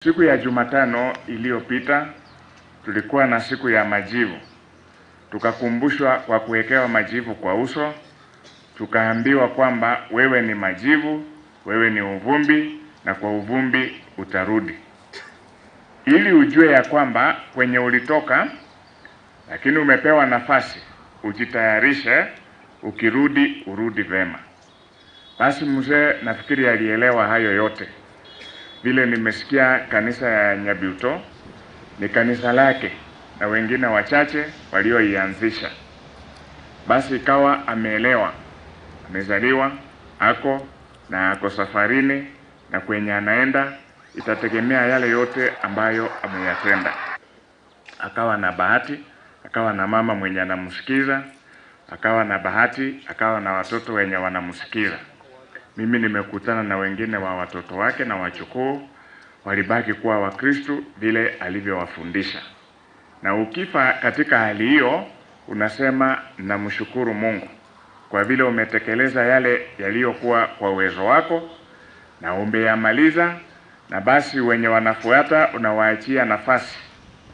Siku ya Jumatano iliyopita tulikuwa na siku ya majivu, tukakumbushwa kwa kuwekewa majivu kwa uso, tukaambiwa kwamba wewe ni majivu, wewe ni uvumbi, na kwa uvumbi utarudi, ili ujue ya kwamba kwenye ulitoka, lakini umepewa nafasi ujitayarishe, ukirudi urudi vema. Basi mzee nafikiri alielewa hayo yote. Vile nimesikia kanisa ya Nyabiuto ni kanisa lake na wengine wachache walioianzisha. Basi ikawa ameelewa, amezaliwa ako na ako safarini, na kwenye anaenda itategemea yale yote ambayo ameyatenda. Akawa na bahati, akawa na mama mwenye anamsikiza, akawa na bahati, akawa na watoto wenye wanamsikiza. Mimi nimekutana na wengine wa watoto wake na wachukuu walibaki kuwa Wakristu vile alivyowafundisha. Na ukifa katika hali hiyo, unasema namshukuru Mungu kwa vile umetekeleza yale yaliyokuwa kwa uwezo wako na umeyamaliza, na basi wenye wanafuata unawaachia nafasi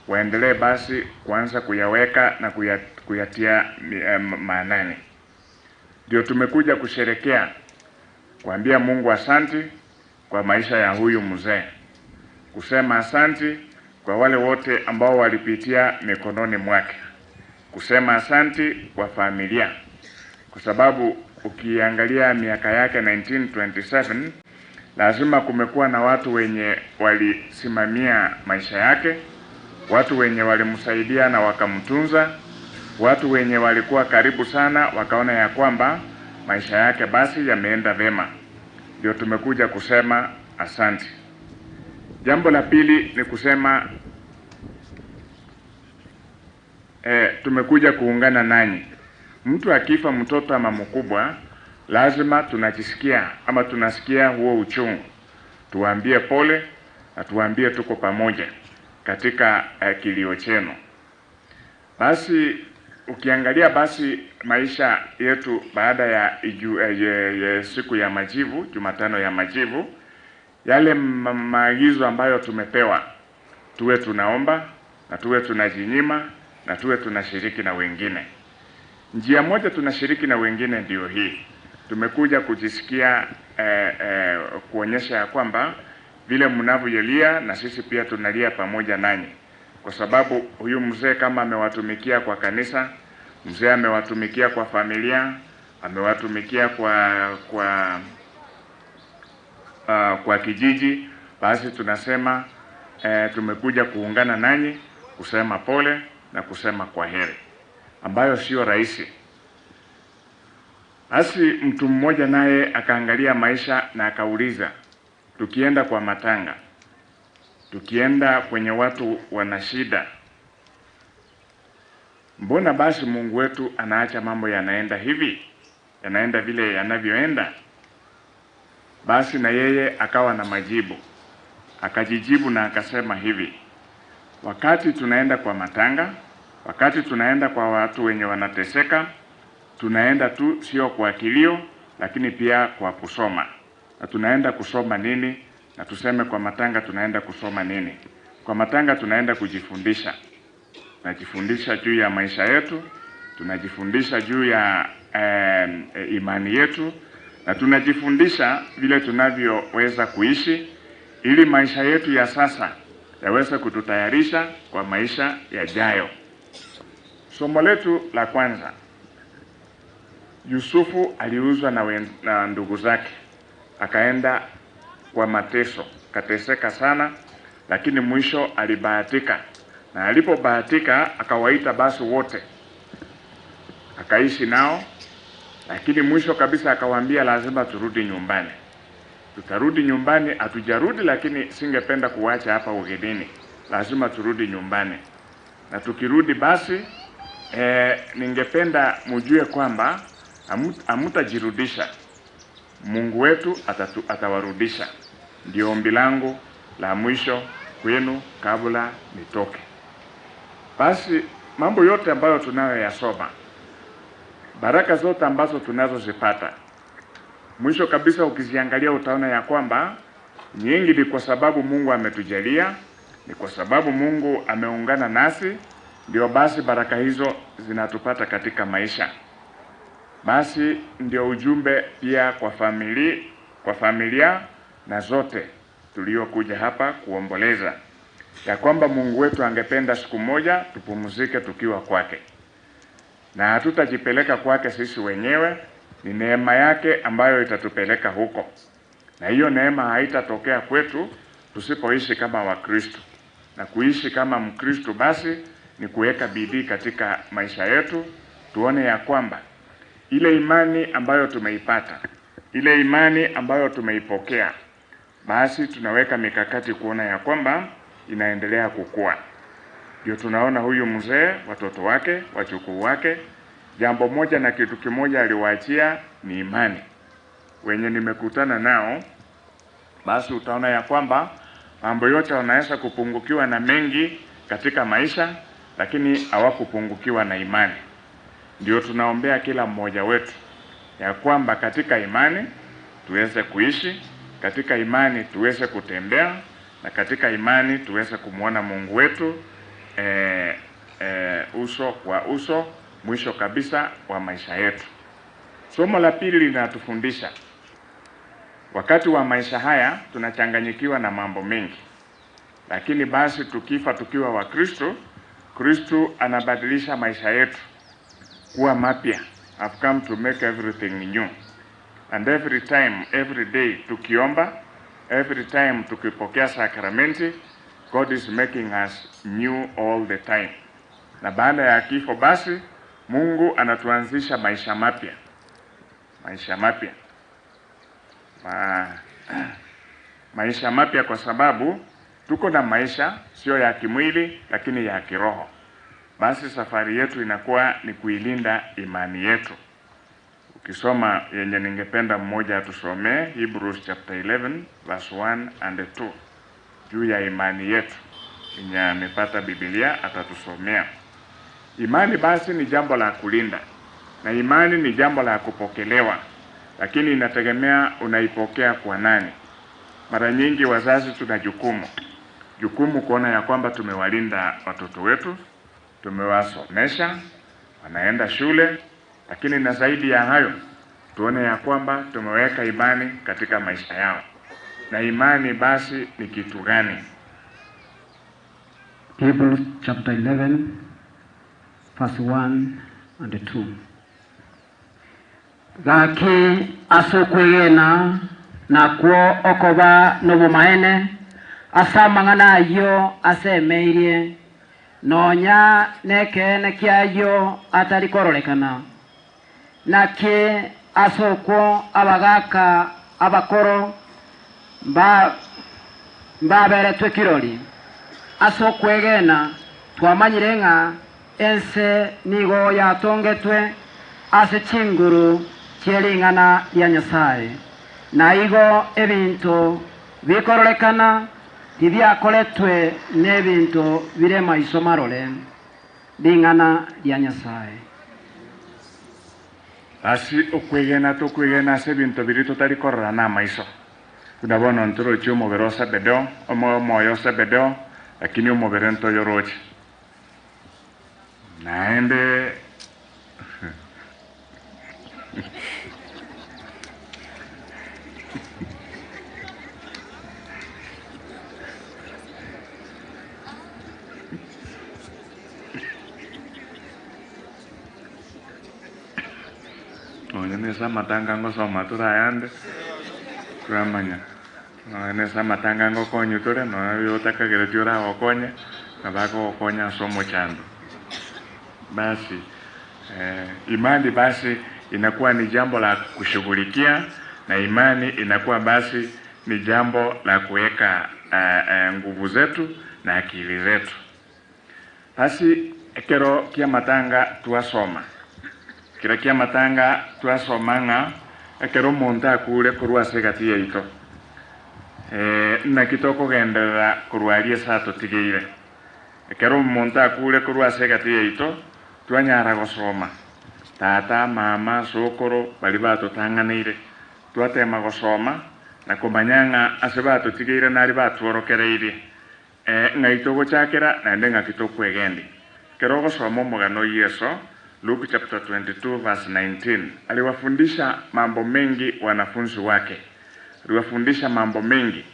waendelee basi kuanza kuyaweka na kuyatia maanani. Ndio tumekuja kusherekea kuambia Mungu asanti kwa maisha ya huyu mzee, kusema asanti kwa wale wote ambao walipitia mikononi mwake, kusema asanti kwa familia, kwa sababu ukiangalia miaka yake 1927 lazima kumekuwa na watu wenye walisimamia maisha yake, watu wenye walimsaidia na wakamtunza, watu wenye walikuwa karibu sana wakaona ya kwamba maisha yake basi yameenda vema. Ndio tumekuja kusema asante. Jambo la pili ni kusema tumekuja kuungana nanyi. Mtu akifa mtoto ama mkubwa, lazima tunajisikia ama tunasikia huo uchungu. Tuwaambie pole na tuwaambie tuko pamoja katika kilio chenu. Basi ukiangalia basi maisha yetu baada ya siku ya majivu, Jumatano ya majivu, yale maagizo ambayo tumepewa, tuwe tunaomba na tuwe tunajinyima na tuwe tunashiriki na wengine. Njia moja tunashiriki na wengine ndio hii. Tumekuja kujisikia kuonyesha ya kwamba vile mnavyolia na sisi pia tunalia pamoja nanyi, kwa sababu huyu mzee kama amewatumikia kwa kanisa, mzee amewatumikia kwa familia, amewatumikia kwa kijiji, basi tunasema tumekuja kuungana nanyi kusema pole na kusema kwaheri, ambayo sio rahisi. Basi mtu mmoja naye akaangalia maisha na akauliza, tukienda kwa matanga, tukienda kwenye watu wana shida, mbona basi Mungu wetu anaacha mambo yanaenda hivi, yanaenda vile yanavyoenda? Basi na yeye akawa na majibu, akajijibu na akasema hivi, wakati tunaenda kwa matanga, wakati tunaenda kwa watu wenye wanateseka, tunaenda tu sio kwa kilio, lakini pia kwa kusoma. Na tunaenda kusoma nini? Na tuseme kwa matanga tunaenda kusoma nini? Kwa matanga tunaenda kujifundisha. Tunajifundisha juu ya maisha yetu, tunajifundisha juu ya imani yetu, na tunajifundisha vile tunavyoweza kuishi ili maisha yetu ya sasa yaweze kututayarisha kwa maisha yajayo. Somo letu la kwanza, Yusufu aliuzwa na ndugu zake, akaenda kwa mateso, akateseka sana, lakini mwisho alibahatika. Na alipobahatika akawaita basi wote, akaishi nao, lakini mwisho kabisa akawaambia lazima turudi nyumbani. Tutarudi nyumbani, hatujarudi lakini singependa kuwacha hapa ugenini. Lazima turudi nyumbani. Na tukirudi basi ningependa mjue kwamba hamutajirudisha. Mungu wetu atawarudisha. Ndio ombi langu la mwisho kwenu kabla nitoke. Basi mambo yote ambayo tunayoyasoma, baraka zote ambazo tunazozipata, mwisho kabisa ukiziangalia utaona ya kwamba Nyingi ni kwa sababu Mungu ametujalia, ni kwa sababu Mungu ameungana nasi, ndio basi baraka hizo zinatupata katika maisha. Basi ndio ujumbe pia kwa kwa familia na zote tuliokuja hapa kuomboleza ya kwamba Mungu wetu angependa siku moja tupumzike tukiwa kwake, na hatutajipeleka kwake sisi wenyewe. Ni neema yake ambayo itatupeleka huko, na hiyo neema haitatokea kwetu tusipoishi kama Wakristo. Na kuishi kama Mkristo basi ni kuweka bidii katika maisha yetu, tuone ya kwamba ile imani ambayo tumeipata, ile imani ambayo tumeipokea, basi tunaweka mikakati kuona ya kwamba inaendelea kukua. Ndio tunaona huyu mzee, watoto wake, wajukuu wake, jambo moja na kitu kimoja aliwaachia ni imani. Wenye nimekutana nao, basi utaona ya kwamba mambo yote wanaweza kupungukiwa na mengi katika maisha, lakini hawakupungukiwa na imani. Ndio tunaombea kila mmoja wetu ya kwamba katika imani tuweze kuishi, katika imani tuweze kutembea, na katika imani tuweze kumwona Mungu wetu uso kwa uso mwisho kabisa wa maisha yetu. Somo la pili linatufundisha wakati wa maisha haya tunachanganyikiwa na mambo mengi, lakini basi tukifa tukiwa wa Kristo, Kristo anabadilisha maisha yetu kuwa mapya. I've come to make everything new. And every time, every day tukiomba, every time tukipokea sakramenti, God is making us new all the time. Na baada ya kifo basi Mungu anatuanzisha maisha mapya. Maisha mapya. Maisha mapya kwa sababu tuko na maisha sio ya kimwili lakini ya kiroho. Basi safari yetu inakuwa ni kuilinda imani yetu. Ukisoma yenye ningependa mmoja atusomee Hebrews chapter 11 verse 1 and 2 juu ya imani yetu. Mwenye amepata Biblia atatusomea. Imani basi ni jambo la kulinda, na imani ni jambo la kupokelewa, lakini inategemea unaipokea kwa nani. Mara nyingi wazazi tuna jukumu kuona ya kwamba tumewalinda watoto wetu, tumewasomesha, wanaenda shule, lakini na zaidi ya hayo tuone ya kwamba tumeweka imani katika maisha yao. Na imani basi ni kitu gani? Hebrews chapter 11 verse 1 and 2. Gaki ase okwegena nakwo okoba nobomaene ase amang'ana ayio asemeirie nonya nekeene kiayio atari kororekana naki ase okwo abagaka abakoro mbaberetwe kirori ase okwegena twamanyire ng'a ense nigo yatongetwe ase chinguru chiering'ana ria Nyasaye na igo ebinto bikororekana tibyakoretwe n'ebinto bire maiso marore ring'ana ria Nyasaye. Basi okwegena tokwegena ase ebinto biri totari korora na maiso. Buna bono ntoroche omobere osebedeo, omoyo osebedeo, lakini omobere ntoyoroche. Naende Onye nese amatanga ngosoma torayande turamanya nonye nese amatanga ngokonya tore nonye otakagereti oragokonya nabakogokonya ase omochando. Basi imani basi inakuwa ni jambo la kushughulikia, na imani inakuwa basi ni jambo la kuweka nguvu zetu na akili zetu. Basi ekero kia matanga twasoma, kira kia matanga twasoma ng'a ekero omonto akure korwa ase egati yaito, naki tokogenderera korwa aria ase atotigeire. Ekero omonto akure korwa ase egati yaito twanyara gosoma tata, mama, sokoro bari batotang'aneire, twatema gosoma Na komanya ng'a ase batotigeire naria batworokereirie, ee, ng'ai togochakera naende ng'aki tokwegendia. Ekero ogosoma omogano o Yeso, Luke chapter 22 verse 19, aliwafundisha mambo mengi wanafunzi wake, aliwafundisha mambo mengi,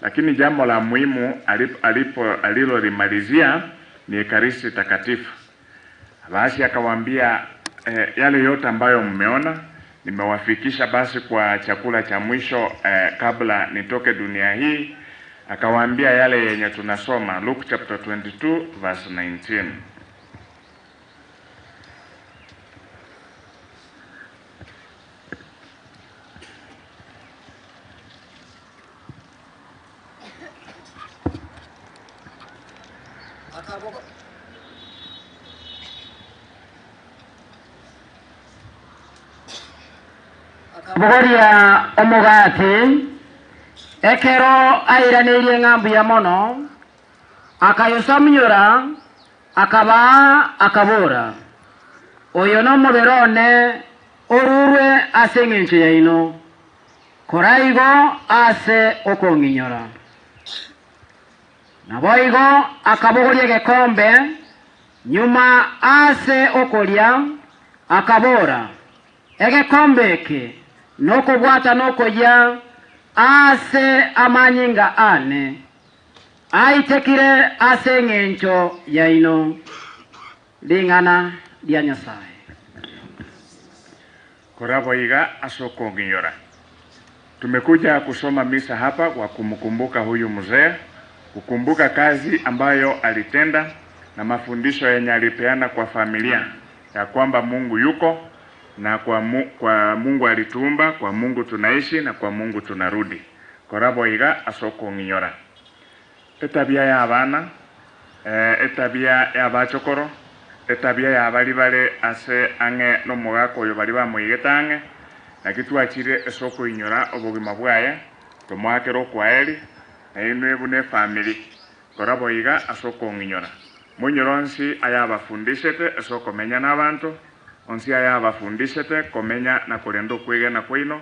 lakini jambo la muhimu alipo alilolimalizia ni Ekaristi Takatifu. Basi akawaambia eh, yale yote ambayo mmeona nimewafikisha basi kwa chakula cha mwisho eh, kabla nitoke dunia hii. Akawaambia yale yenye tunasoma Luke chapter 22 verse 19. Akabogoria omogati, ekero airaneirie ng'a mbuya mono, akayosamunyora, akabaa, akabora, Oyo nomobere one orurwe ase engencho yaino, kora igo ase okong'inyora. Naboigo akabogoria egekombe, nyuma ase okoria, akabora, Egekombe eke nokobwatana okoyia ase amanyinga aane, aitekire ase engencho yaino. Ring'ana ria Nyasae. Kora boiga ase okong'inyora. Tumekuja kusoma misa hapa kwa kumkumbuka huyu mzee, kukumbuka kazi ambayo alitenda na mafundisho yenye alipeana kwa familia ya kwamba Mungu yuko na kwa, mu, kwa Mungu alituumba, kwa Mungu tunaishi na kwa Mungu tunarudi. Kora boiga ase okong'inyora. Etabia y'abana, etabia y'abachokoro, etabia ya baria bare ase ang'e nomogaka oyo baria bamoigete ang'e, naki twachire ase okoinyora obogima bwaye, tomoakere okwaeri, na inwe buna efamiri, kora boiga ase okong'inyora. Moinyore onsi ayabafundisete ase okomenya nabanto, onsi ayabafundisete komenya na korenda okwegena kwaino,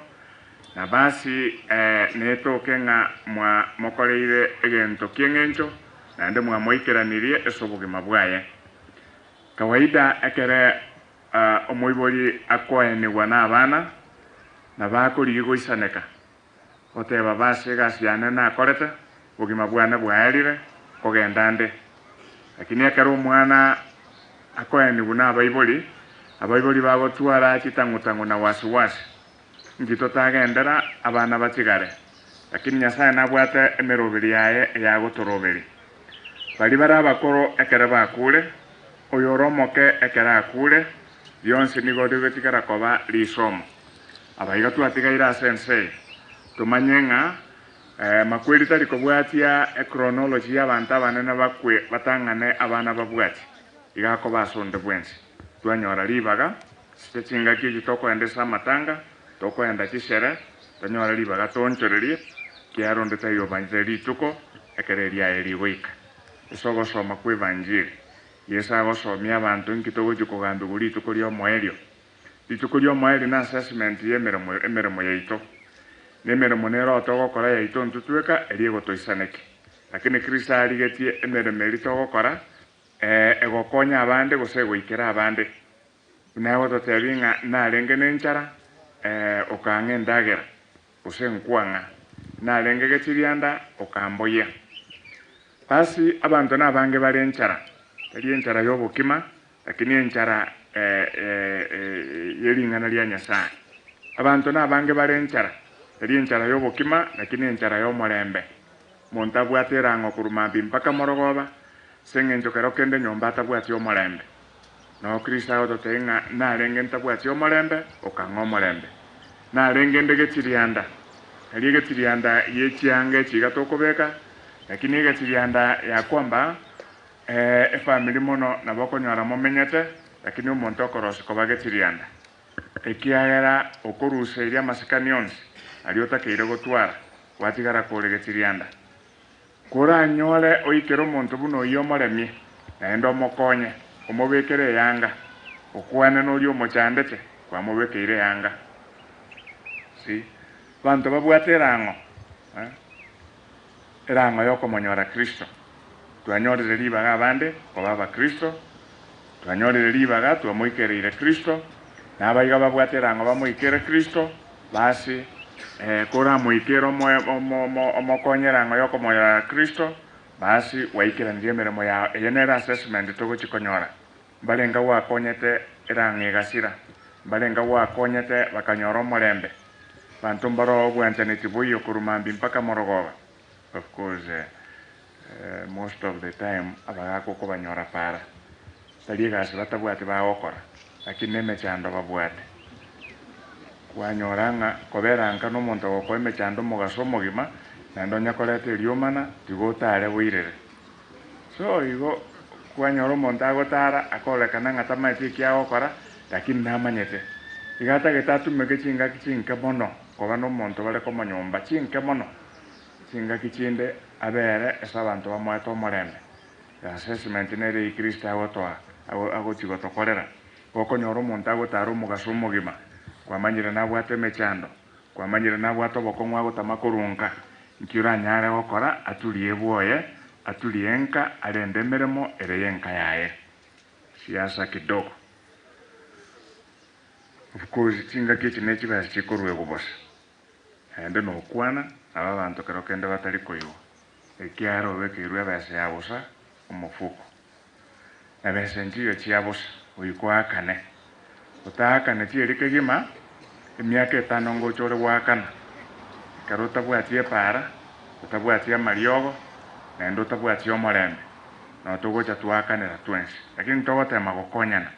Na basi netoke ng'a mwamokoreire egento ki'engencho, naende mwamoikeranirie ase obogima bwaye. Kawaida ekere omoibori akoenigwa nabana, nabo akorigia goisaneka, goteba, Basi egasi yane nakorete, obogima bwane bwaerire, nkogenda nde. Lakini ekero omwana akoenigwa nabaibori, abaibori bagotwara chitang'utang'u na wasiwasi. Inki totagendera abana batigare? Lakini Nyasae nabwate emeroberi yaye eyagotoroberia. Baria bare abakoro ekero bakure, oyore omoke ekero akure, rionsi nigo rigotigara koba risomo. Abaiga twatigaire ase ense eye, tomanye ng'a makweri tari kobwatia echronology y'abanto abanene bakwe batang'ane abana babwatie. Iga akoba ase onde bwensi. Twanyora ribaga Ase chingaki echi tokoenda ase amatanga, tokoenda chishere, tonyore ribaga toonchorerie, ekiagera onde taiyo obanchete rituko ekero eriaye rigoika. Ase ogosoma kw'Evanjiri, Yeso agosomia abanto inki togochia kogambigwa rituko ri'omoerio. Rituko ri'omoerio na assessment y'emeremo emeremo yaito. Na emeremo nero togokora yaito intwe tweka eria egotoisaneki. Lakini Kristo arigetie emeremo eria togokora, egokonya abande gose egoikera abande. Buna agototebia ng'a narenge nenchara, ee, okang'a endagera, gose nkwang'a, narenge gechirianda, okamboyia. Basi abanto nabange bare enchara, tari enchara y'obokima, lakini enchara ye ring'ana ria Nyasae. Abanto nabange bare enchara, tari enchara y'obokima, lakini enchara y'omorembe. Omonto abwate erang'o korwa mambia mpaka morogoba, ase engencho kero kende nyomba atabwati omorembe. Nao Kristo agototebia ng'a narenge ntabwati omorembe, okang'a omorembe. Narenge nde getirianda, tari egetirianda gie chianga echi iga tokobeka, lakini egetirianda ya kwamba efamiri mono nabo okonyora momenyete, lakini omonto okorosia koba getirianda. Ekiagera okoruseria amasikani onsi aria otakeire gotwara, gwatigara kore getirianda. Koranyore oikere omonto buna oyio omoremie, naende omokonye, omobekere eyanga, okwane noria omochandete, kwamobekeire eyanga. See? Abanto babwate erang'o. Eh? Erang'o y'okomonyora Kristo. Twanyorire ribaga abande koba Abakristo, twanyorire ribaga twamoikereire Kristo, na abaiga babwate erang'o bamoikere Kristo, basi eh, koramoikere omoe omo omo omokonye erang'o y'okomonyora Kristo, basi gwaikeranirie emeremo yao. Eye nere assessment togochia konyora. Mbarenga gwakonyete erang'o egasira, mbarenga gwakonyete bakanyora omorembe. Banto mbaroo obwanchani tiboiyo korwa mambia mpaka morogoba. Of course most of the time abagaka okobanyora para, tari egasi batabwati bagokora, lakini nemechando babwate. Kwanyora ng'a kobera nka nomonto ogokoa emechando omogaso omogima, naende onye koreta eriomana, tiga otare boirere. So igo kwanyora omonto agotara akororekana ng'a tamanyeti eki agokora, lakini namanyete. Iga atagete atumeke chingaki chinke mono koba nomonto bare komonyomba, chinke mono. Chingaki chinde abere ase abanto bamoete omorembe. Assessment nere eyio Kristo agotoa, agochia gotokorera. Gokonyora omonto agotara omogaso omogima, kwamanyire nabwate emechando, kwamanyire nabwate obokong'u agotama korwa nka, Inki oranyare gokora aturie bwoye, aturie enka, arende emeremo ere y'enka yaye? Siasa kidogo. Of course chingaki echi ne chibesa chikoruegwa bosa, naende nokwana nabo abanto kero kende batari koigwa, ekiagera obekeirwe ebesa ya bosa omofuko. Na besa nchiyo chia bosa, goika oakane. Otaakane chieri kegima, emiaka etano ngocha ore goakana, ekero otabwati epaara, otabwati amariogo, naende otabwati omorembe, nao togocha twaakanera twensi. Lakini togotema gokonyana.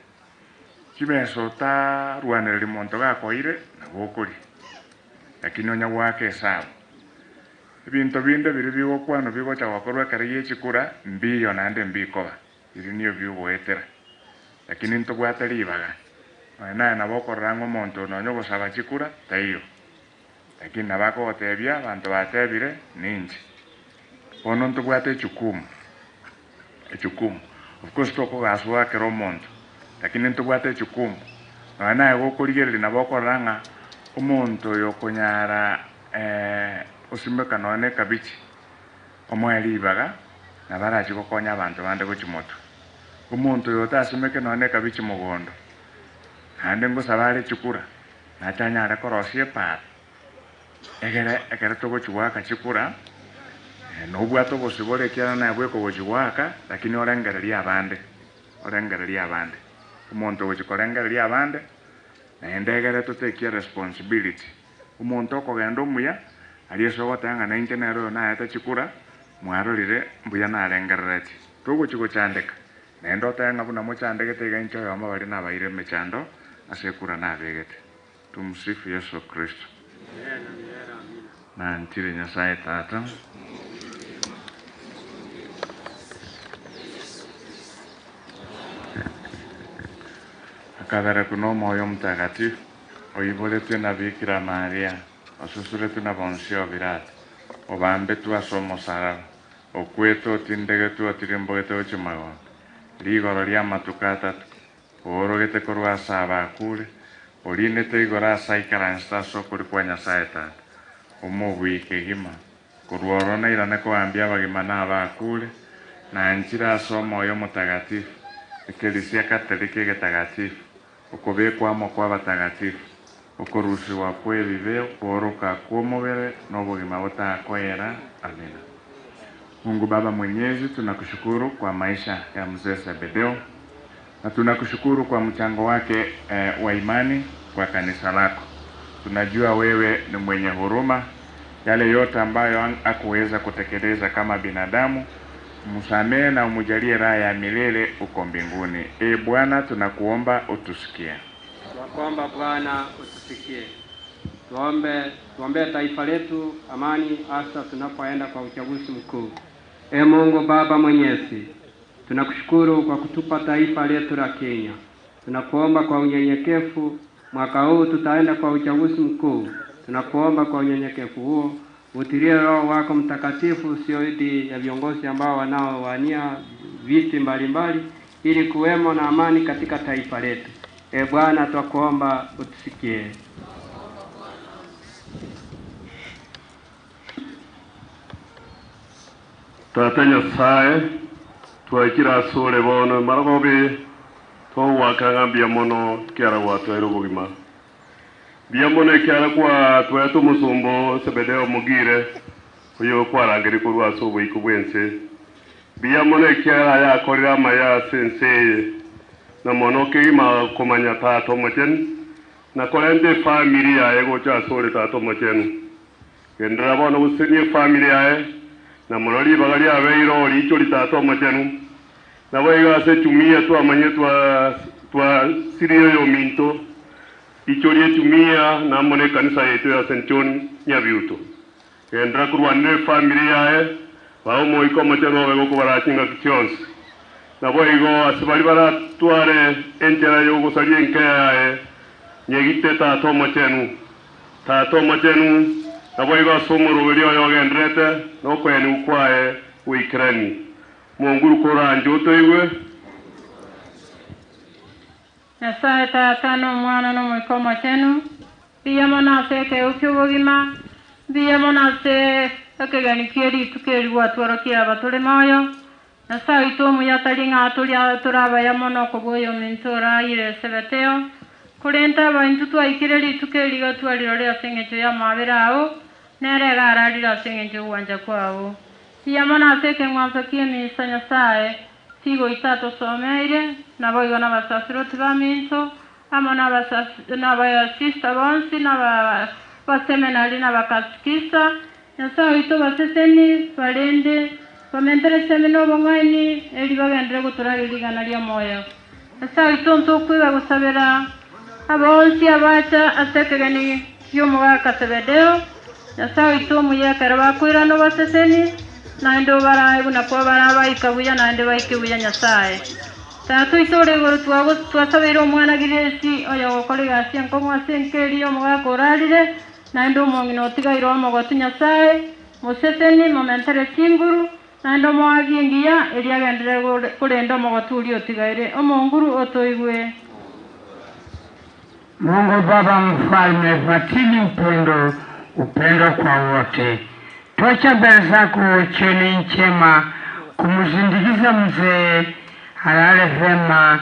Chibesa otarwanereria monto gakoeire, nabo okoria, lakini onya goaka esabu. Ebinto binde biria bigokwanwa bigocha gokorwa ekero gie chikura mbiyo naende mbikoba, biria niyo bigoetera. Lakini ntobwate ribaga, nonya naye nabo okorora ng'a omonto oyo nonya ogosaba chikura taiyo, lakini nabo akogotebia abanto batebire ninche. Bono ntobwate echukumu, echukumu, of course tokogaswa kera omonto, lakini ntobwate echukumu, nonya naye gokorigereria nabo okorora ng'a omonto oyo okonyara osimeka nonya na ekabichi, omoe ribaga, nabo arachie gokonya abanto bande gochia motwe. Omonto oyo otasimeke nonya na ekabichi mogondo, naende ngosaba are chikura, nache anyare korosia epath, egere ekero togochia goaka chikura, nobwate obosibore ekiagera naye bweka ogochia goaka, lakini orengererie abande, orengererie abande. Omonto ogochia korengereria abande, naende egere totekie responsibility. Omonto okogenda omuya, aria ase ogoteba ng'a nainche nere oyo naete chikura, mwarorire mbuya narengereretie. Togochia gochandeka, naende otebe ng'a buna mochandegete iga inche oyomo baria nabaire emechando ase ekura nabegete. Tumsifu Yesu Kristo. Nanchire Nyasae Tata. Akaberekwa n'Omoyo Omotagatifu. Oiboretwe na Bikira Maria, osusuretwe na Ponsio Pilato, obambetwe ase omosaraba, okwete, otindegetwe, otirimbogete gochia magombe, rigoro ri'amatuko atato, oorogete korwa ase abakure, orinete igoro ase aikaransete ase okoria kwa Nyasae Tata, omobui kegima, Korwa oro nairane koambia abagima na abakure, na nchire ase Omoyo Omotagatifu, Ekerisia Katoliki egetagatifu, okobekwa amo kw'abatagatifu, okorusigwa kw'ebibe, okooroka kw'omobere, na obogima botakoera. Amina. Mungu Baba Mwenyezi, tunakushukuru kwa maisha ya Mzee Zebedeo na tunakushukuru kwa mchango wake eh, wa imani kwa kanisa lako. Tunajua wewe ni mwenye huruma, yale yote ambayo hakuweza kutekeleza kama binadamu, msamehe na umujalie raha ya milele huko mbinguni. E Bwana, tunakuomba utusikie. Twakuomba Bwana utusikie. Tuombe, tuombee taifa letu amani, hasa tunapoenda kwa uchaguzi mkuu. E Mungu Baba Mwenyezi, tunakushukuru kwa kutupa taifa letu la Kenya. Tunakuomba kwa unyenyekevu, mwaka huu tutaenda kwa uchaguzi mkuu. Tunakuomba kwa unyenyekevu huo utilie Roho wako Mtakatifu sio dhidi ya viongozi ambao wanaowania viti mbalimbali, ili kuwemo na amani katika taifa letu. E Bwana, twakuomba utusikie. Tata Nyasae, twaikire asore bono marogoba eye, togoaka ng'a mbuya mono ekiagera gwatoeire obogima. Mbuya mono ekiagera kwatoete omosomba oo Sebedeo Mogire, oyo kwarangeria korwa ase oboiko bw'ense. Mbuya mono ekiagera aye akorire amaya ase ense eye, na mono kegima komanya Tata Omochenu, na korenta efamiri yaye gocha asore Tata Omochenu. Genderera bono gosesenia efamiri yaye, na mono ribaga riabeire oriicho ria Tata Omochenu. Naboigo ase echumia twamanyire twasirie oyominto, riicho ri'echumia na amo nekanisa yaito ya St. John Nyabiuto. Genderera korwanera efamiri yaye, bae Omoika Omochenu obe gokobaraa chingaki chionsi. Naboigo ase baria baratware enchera y'ogosaria enka yaye, nyegite Tata Omochenu. Tata Omochenu, naboigo ase omoroberio oye ogendererete nokoenigwa kwaye goikerani. Monguru koranche otoigwe. Nyasae Tata, na Omwana, na Omoika Omochenu, mbuya mono ase ekeegwa ki'obogima, mbuya mono ase ekegeni kie rituko eri gwatworokia aba tore moyo. Nyasae oito omuya tari ng'a tore abaya mono kobua oyominto orayire Sebeteo, korende aba intwe twaikire rituko eri iga twarirore ase engencho y'amaabera ao, nere iga ararire ase engencho y'ogwancha kwao. Mbuya mono ase ekeng'wanso ki'emisa Nyasae tigoita atosomeire, naboigo nabasasiroti baminto, amo nabasista bonsi, na abaseminari, na abakatikista. Nyasae oito obaseseni, barende, bamentere esemi na obong'aini, erio bagenderere gotorageria rig'ana ri'omoyo. Nyasae oito ntokweba gosabera abonsi abacha ase ekegeni ki'omogaka Sebedeo. Nyasae oito omuya ekero bakoirana obaseseni, naende obarae buna kwabaraa baika buya naende baike buya Nyasae. Tata oito ore igoro twasabeire omwana Giresi oyogokora egasi enkong'u ase enka eria y'omogaka orarire, naende omong'ina otigaire omogotu Nyasae, moseseni, momentere chinguru, naende omoagie engiya, erio agenderere korenda omogotu oria otigaire. Omonguru otoigwe. Mungu Baba Mfalme, fatili upendo, upendo kwa wote. Twacha mbele zako cheni njema kumsindikiza mzee alale vema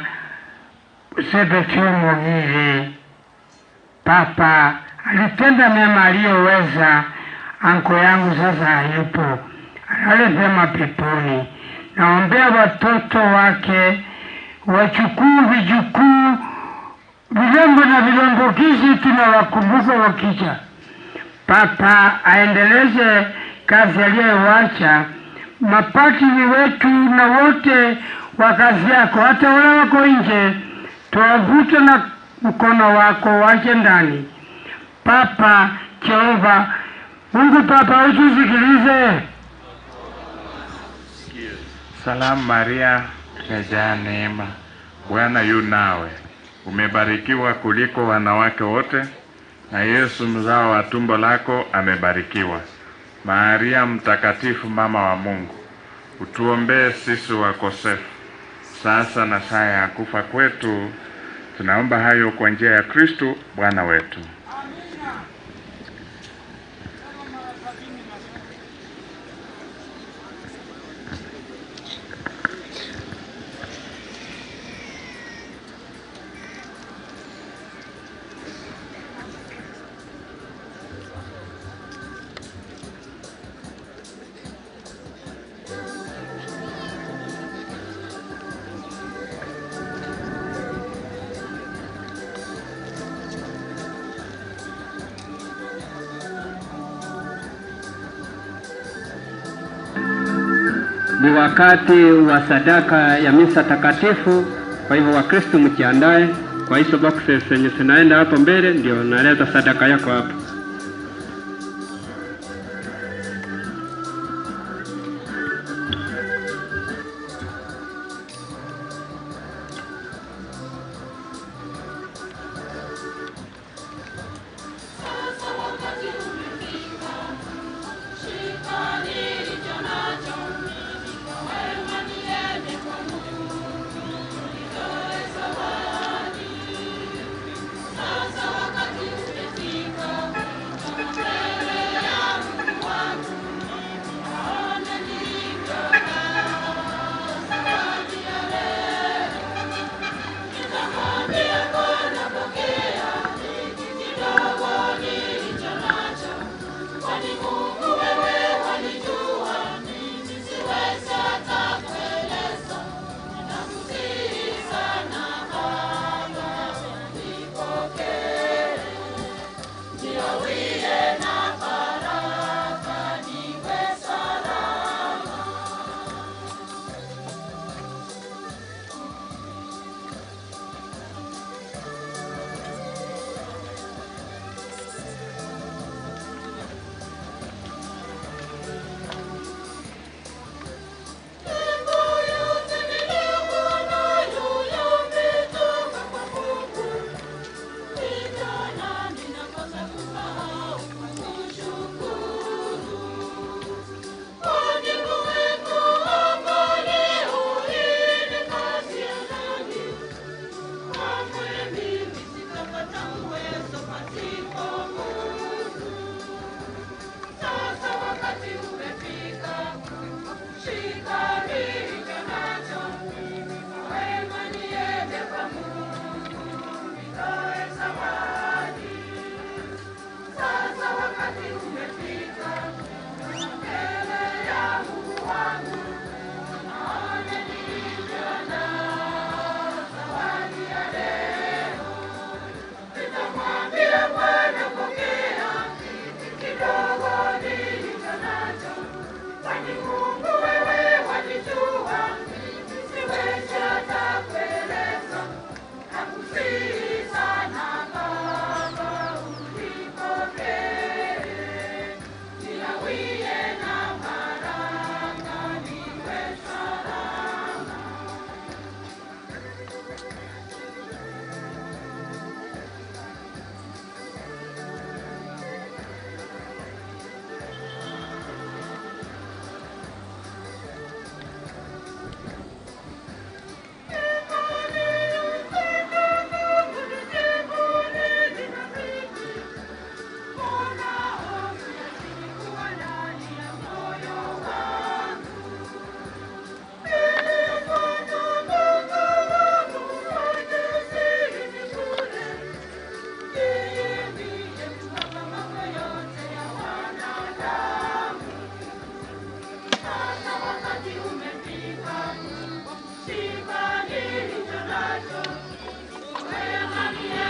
Sebeteo Mogire. Papa alitenda mema aliyoweza, anko yangu sasa hayupo, alale vema peponi. Naombea watoto wake, wachukuu, vijukuu, vilembo na vilombokizi, tunawakumbuka wakija. Papa aendeleze kazi aliyowacha, mapatiri wetu na wote wa kazi yako, hata wale wako nje, tuwavute na mkono wako waje ndani. Papa Jehova Mungu Papa utusikilize. Salamu Maria, umejaa neema, Bwana yu nawe, umebarikiwa kuliko wanawake wote, na Yesu mzao wa tumbo lako amebarikiwa. Maria Mtakatifu, mama wa Mungu, utuombee sisi wakosefu, sasa na saa ya kufa kwetu. Tunaomba hayo kwa njia ya Kristo Bwana wetu. Ni wakati wa sadaka ya misa takatifu. Kwa hivyo Wakristo mjiandae kwa hizo boxes zenye zinaenda hapo mbele, ndio naleta sadaka yako hapo.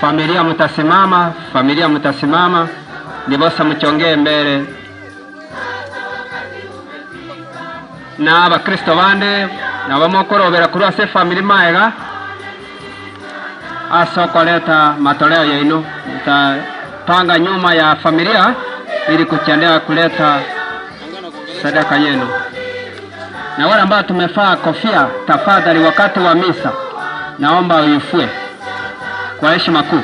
Familia mtasimama, familia mtasimama, ndiposa mchongee mbele na abakristo bande nabo mokorobera korwa ase efamiri maega ase okoreta matoleo yaino mtapanga nyuma ya familia ili kuchendea kuleta sadaka yenu. Na wale ambao tumevaa kofia, tafadhali wakati wa misa naomba uifue kwa heshima kuu.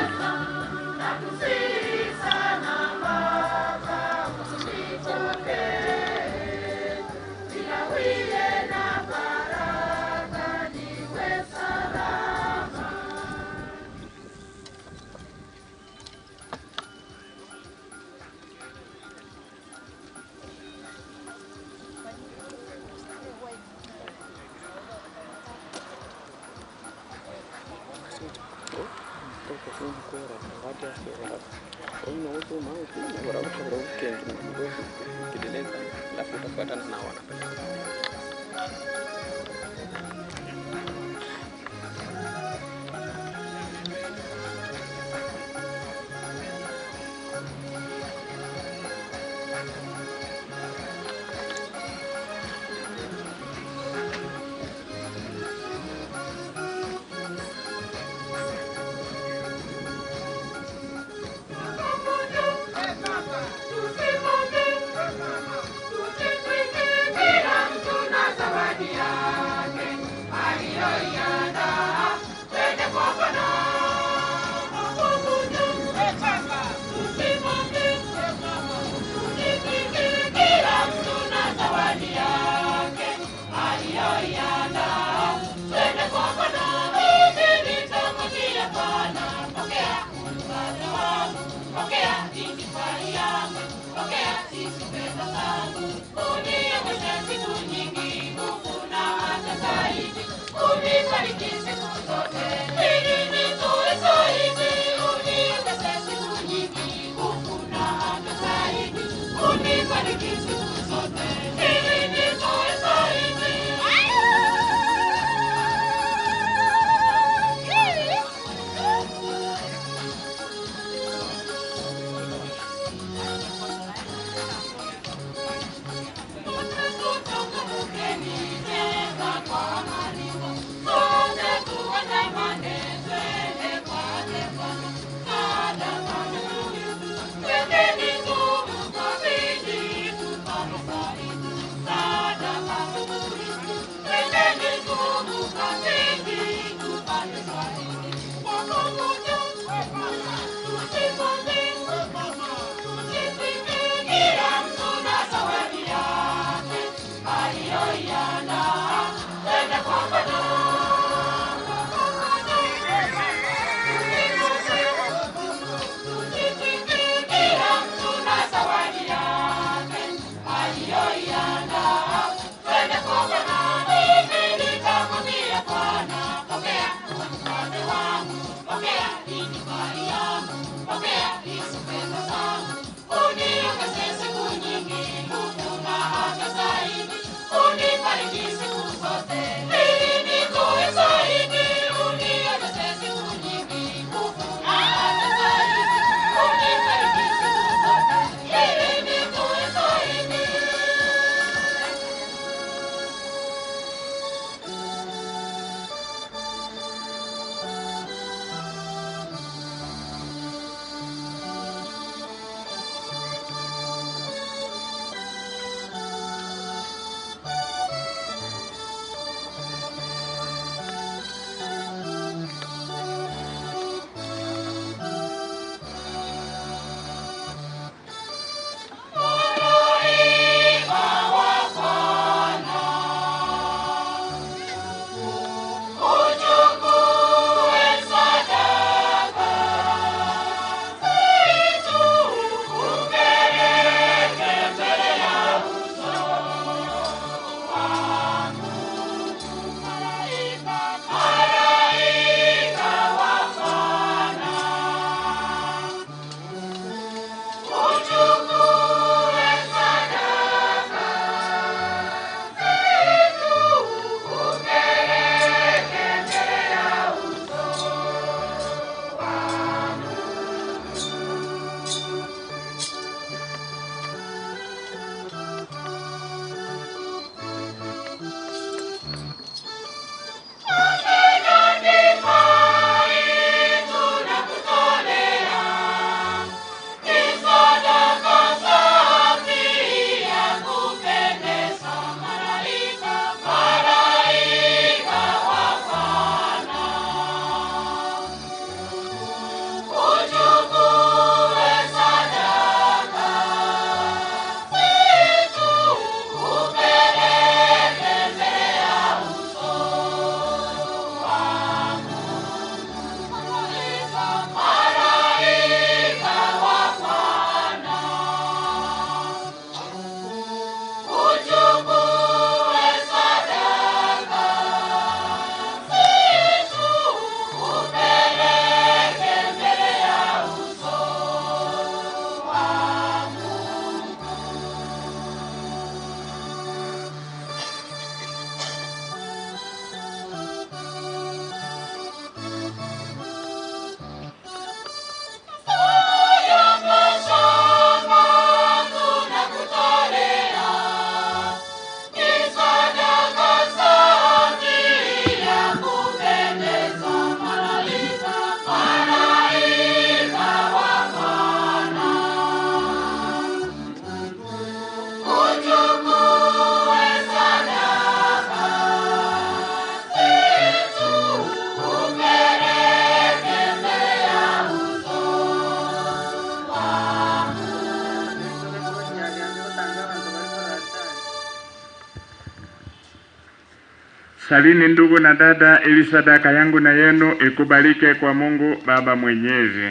Salini ndugu na dada, ili sadaka yangu na yenu ikubalike kwa Mungu Baba Mwenyezi.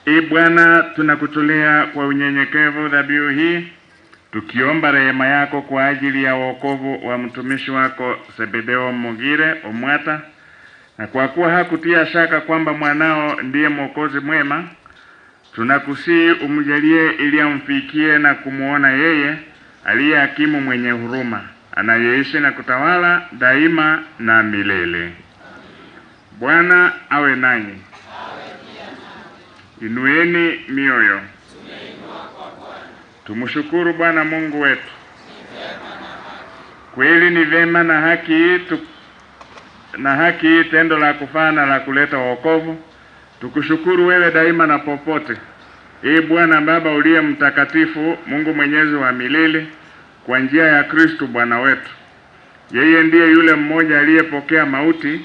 Ee Bwana, tunakutolea kwa unyenyekevu dhabihu hii tukiomba rehema yako kwa ajili ya wokovu wa mtumishi wako Sebedeo Mogire Omwata, na kwa kuwa hakutia shaka kwamba mwanao ndiye Mwokozi mwema, tunakusihi umjalie ili amfikie na kumuona yeye aliye hakimu mwenye huruma, anayeishi na kutawala daima na milele. Bwana awe nanyi. Inueni mioyo. Tumshukuru Bwana Mungu wetu. Kweli ni vema na haki tu, na haki tendo la kufaa na la kuleta wokovu. Tukushukuru wewe daima na popote, Ee Bwana Baba uliye mtakatifu, Mungu mwenyezi wa milele, kwa njia ya Kristo Bwana wetu. Yeye ndiye yule mmoja aliyepokea mauti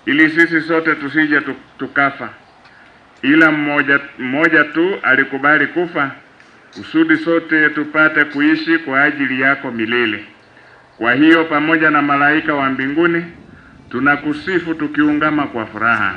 ili sisi sote tusije tukafa, ila mmoja mmoja tu alikubali kufa kusudi sote tupate kuishi kwa ajili yako milele. Kwa hiyo pamoja na malaika wa mbinguni tunakusifu tukiungama kwa furaha.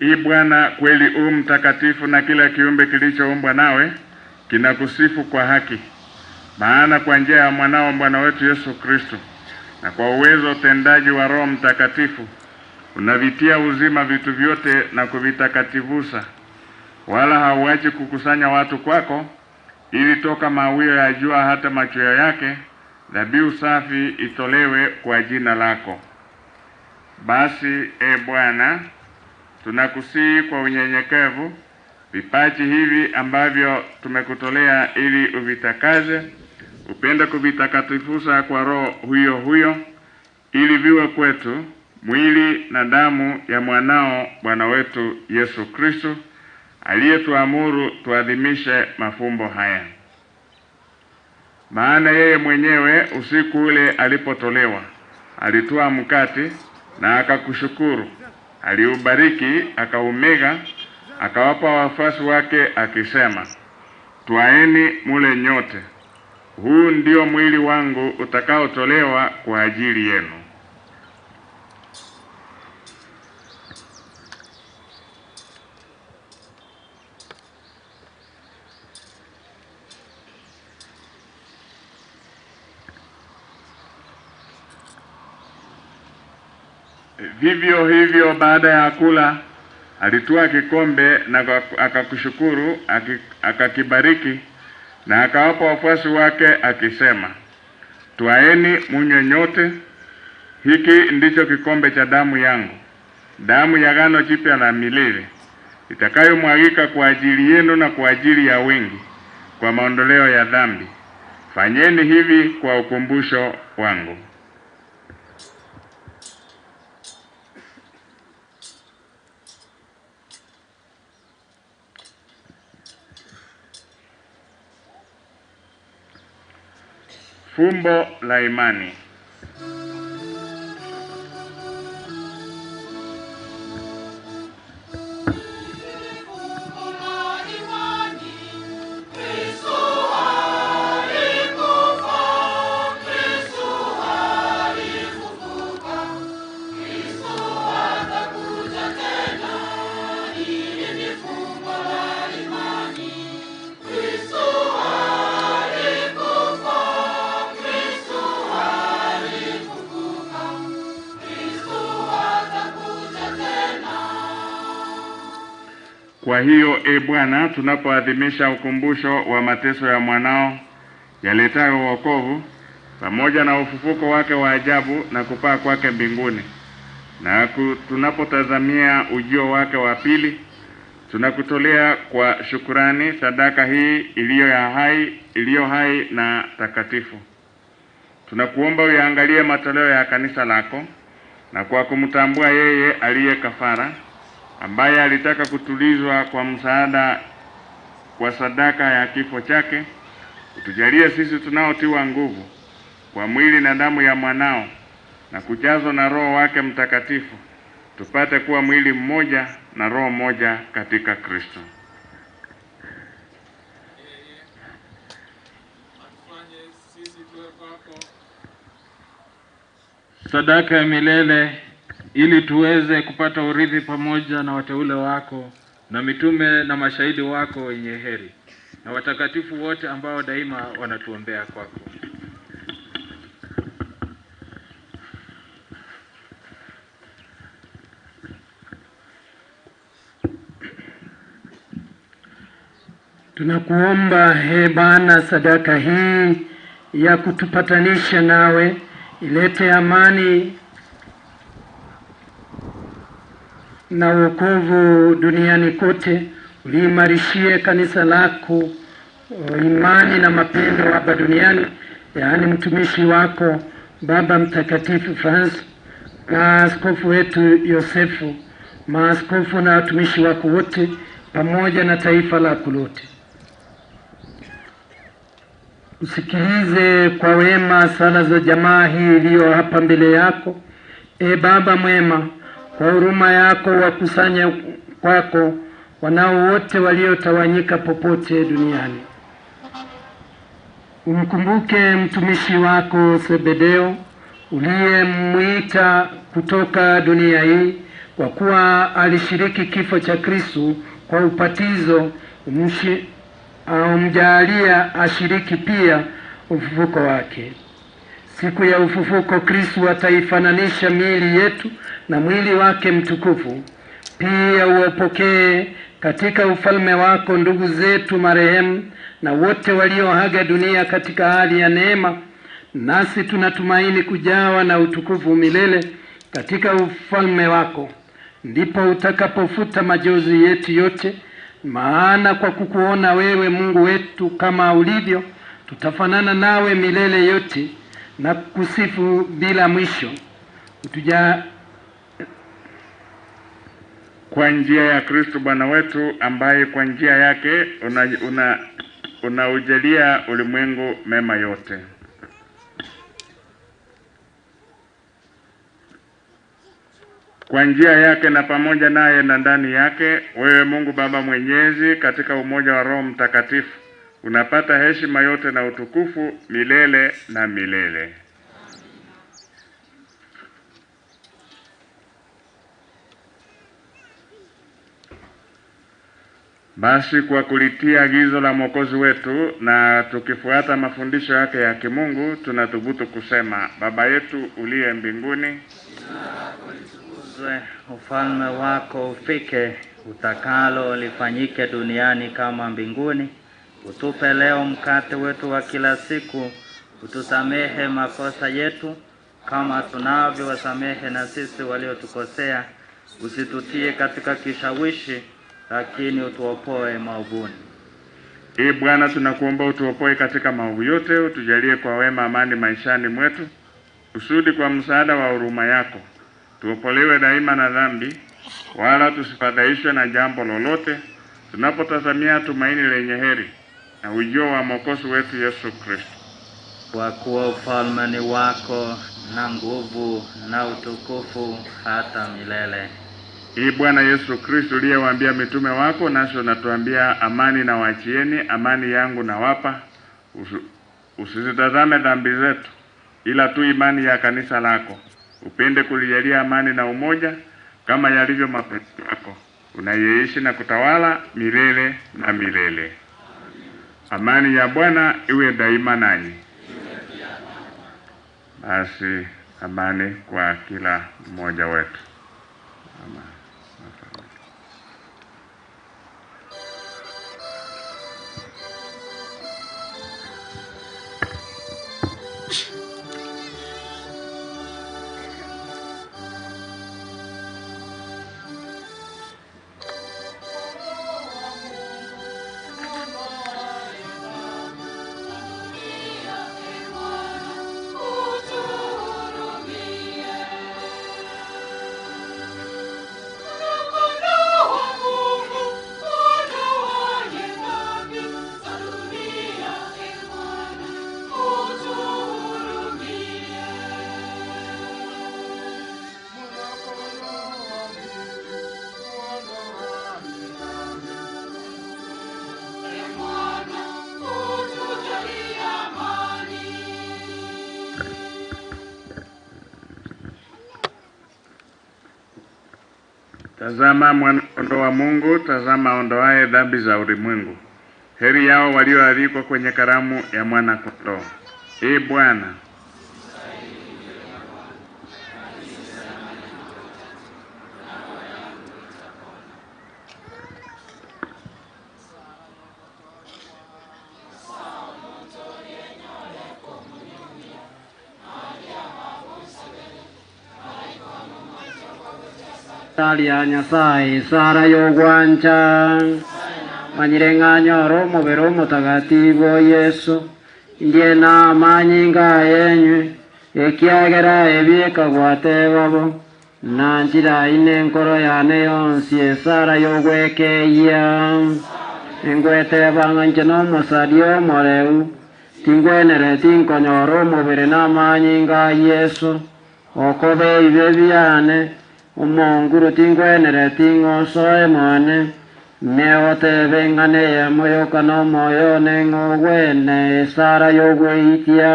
Ee Bwana, kweli u mtakatifu na kila kiumbe kilichoumbwa nawe kinakusifu kwa haki. Maana kwa njia ya mwanao Bwana wetu Yesu Kristo na kwa uwezo utendaji wa Roho Mtakatifu unavitia uzima vitu vyote na kuvitakatifusa, wala hauachi kukusanya watu kwako, ili toka mawio ya jua hata machweo yake dhabihu safi itolewe kwa jina lako. Basi e Bwana, tunakusihi kwa unyenyekevu vipaji hivi ambavyo tumekutolea ili uvitakaze, upende kuvitakatifusa kwa Roho huyo huyo, ili viwe kwetu mwili na damu ya mwanao Bwana wetu Yesu Kristo, aliyetuamuru tuadhimishe mafumbo haya. Maana yeye mwenyewe usiku ule alipotolewa, alitwaa mkate na akakushukuru, aliubariki, akaumega, akawapa wafuasi wake akisema, Twaeni mule nyote, huu ndio mwili wangu utakaotolewa kwa ajili yenu. Vivyo hivyo baada ya kula alitwaa kikombe na akakushukuru, akakibariki na akawapa wafuasi wake akisema, Twaeni munywe nyote, hiki ndicho kikombe cha damu yangu, damu ya agano jipya la milele, itakayomwagika kwa ajili yenu na kwa ajili ya wengi kwa maondoleo ya dhambi. Fanyeni hivi kwa ukumbusho wangu. Fumbo la imani. Kwa hiyo e Bwana, tunapoadhimisha ukumbusho wa mateso ya mwanao yaletayo wokovu pamoja na ufufuko wake wa ajabu na kupaa kwake mbinguni, na tunapotazamia ujio wake wa pili, tunakutolea kwa shukurani sadaka hii iliyo ya hai, iliyo hai na takatifu. Tunakuomba uyaangalie matoleo ya kanisa lako, na kwa kumtambua yeye aliye kafara ambaye alitaka kutulizwa kwa msaada kwa sadaka ya kifo chake, utujalie sisi tunaotiwa nguvu kwa mwili na damu ya mwanao na kujazwa na Roho wake Mtakatifu, tupate kuwa mwili mmoja na roho moja katika Kristo. Sadaka ya milele ili tuweze kupata urithi pamoja na wateule wako na mitume na mashahidi wako wenye heri na watakatifu wote ambao daima wanatuombea kwako. Tunakuomba he Bwana, sadaka hii ya kutupatanisha nawe ilete amani na wokovu duniani kote. Uliimarishie kanisa lako imani na mapendo hapa duniani, yaani mtumishi wako Baba Mtakatifu Francis na askofu wetu Yosefu, maaskofu na watumishi wako wote, pamoja na taifa lako lote. Usikilize kwa wema sala za jamaa hii iliyo hapa mbele yako. E Baba mwema, kwa huruma yako wakusanya kwako wanao wote waliotawanyika popote duniani. Umkumbuke mtumishi wako Sebedeo uliyemwita kutoka dunia hii, kwa kuwa alishiriki kifo cha Kristo kwa ubatizo, umjalia ashiriki pia ufufuko wake. Siku ya ufufuko Kristo ataifananisha miili yetu na mwili wake mtukufu. Pia uwapokee katika ufalme wako ndugu zetu marehemu na wote walioaga dunia katika hali ya neema, nasi tunatumaini kujawa na utukufu milele katika ufalme wako. Ndipo utakapofuta majozi yetu yote, maana kwa kukuona wewe Mungu wetu kama ulivyo, tutafanana nawe milele yote na kusifu bila mwisho. Utuja Kwa njia ya Kristo Bwana wetu, ambaye kwa njia yake unaujalia una ulimwengu mema yote. Kwa njia yake na pamoja naye na ndani yake, wewe Mungu Baba Mwenyezi, katika umoja wa Roho Mtakatifu, unapata heshima yote na utukufu milele na milele. Basi kwa kulitia agizo la Mwokozi wetu na tukifuata mafundisho yake ya kimungu, tunathubutu kusema: Baba yetu uliye mbinguni, Jina lako litukuzwe. Utukuzwe, ufalme wako ufike, utakalo lifanyike duniani kama mbinguni. Utupe leo mkate wetu wa kila siku, utusamehe makosa yetu kama tunavyowasamehe na sisi waliotukosea, usitutie katika kishawishi, lakini utuopoe maovuni. Ee Bwana, tunakuomba utuopoe katika maovu yote, utujalie kwa wema amani maishani mwetu, kusudi kwa msaada wa huruma yako tuopolewe daima na dhambi, wala tusifadhaishwe na jambo lolote, tunapotazamia tumaini lenye heri na ujio wa Mwokozi wetu Yesu Kristo. Kwa kuwa ufalme ni wako na nguvu na utukufu hata milele. Ee Bwana Yesu Kristo, uliyewaambia mitume wako, nasi unatuambia amani na waachieni, amani yangu nawapa, usizitazame dhambi zetu, ila tu imani ya kanisa lako. Upende kulijalia amani na umoja kama yalivyo mapenzi yako, unayeishi na kutawala milele na milele. Amani ya Bwana iwe daima nanyi. Basi amani kwa kila mmoja wetu. Amani. Tazama mwana kondoo wa Mungu, tazama aondoaye dhambi za ulimwengu. Heri yao walioalikwa kwenye karamu ya mwana kondoo. Ee Bwana, Sali ya Nyasaye sara yogwancha manyire ng'anyoro omobere omotagatifu o Yesu ndie na amanyinga yenywe ekiagera ebiekagwatebabo na njira ine enkoro yane yonsi esara yogwekeia engweteba ng'anche na omosari omoreu tingwenere tinkonyora omobere na amanyinga a Yesu okobe ibe biane omonguru tingwenere ting'osoe mwane neotebe ng'ane yemoyoka na omoyo neng'ogwene esara yogweitia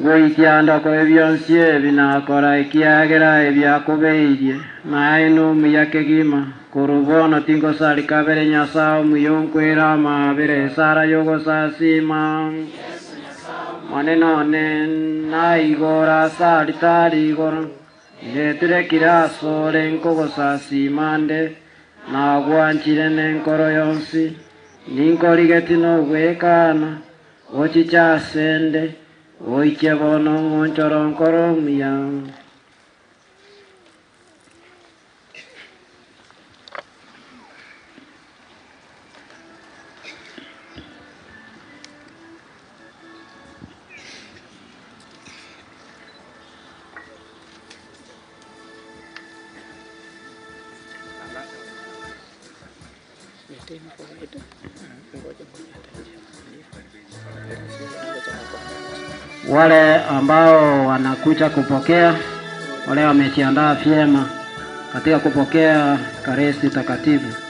gweitia ndoko ebionsi ebi nakora ekiagera ebiakobeirie naye nomuya kegima korubono tingosari kabere Nyasaye omuya onkwera amabere esara yogosasima mwane none naigora ase alitari igoro ndetire kirasore nkogosasima nde nagwanchire nenkoro yonsi ninkorigeti nogwekana ochicha asende oiche bono ng'onchoro nkoro omuya. Wale ambao wanakuja kupokea, wale wamejiandaa vyema katika kupokea Ekaristi Takatifu.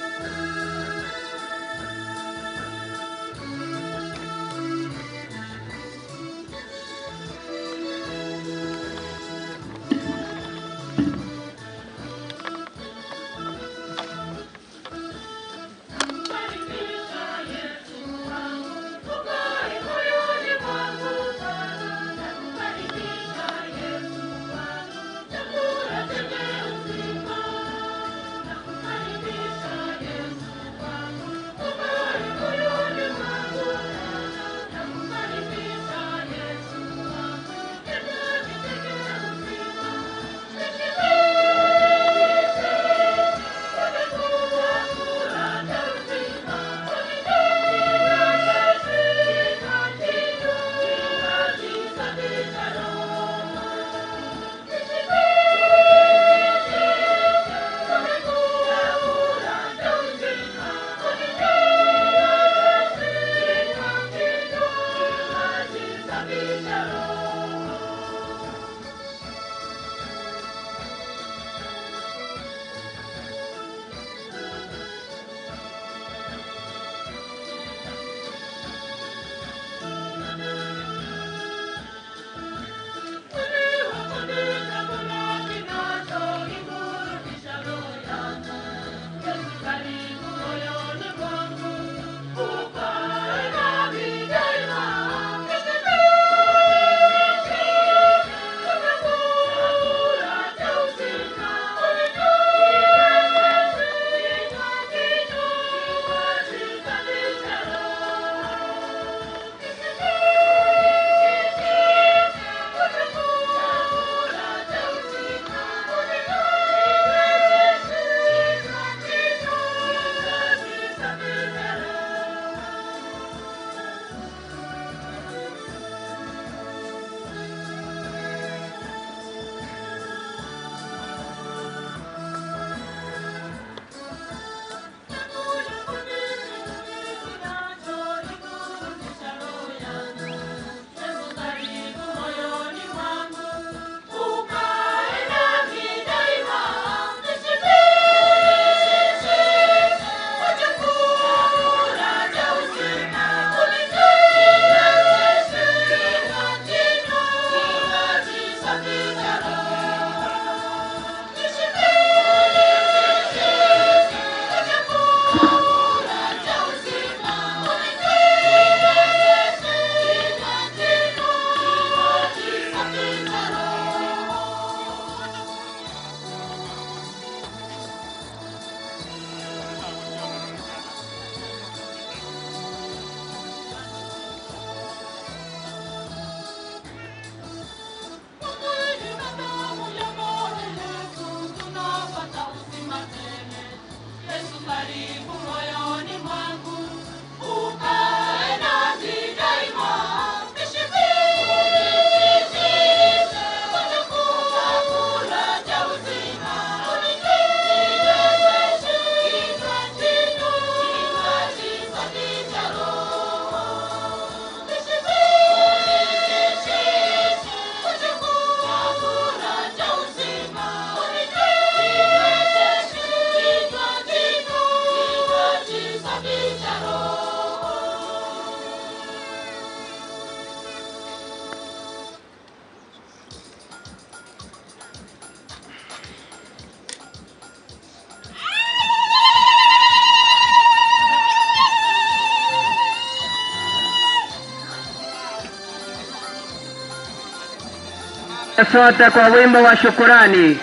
Sote kwa wimbo wa shukurani,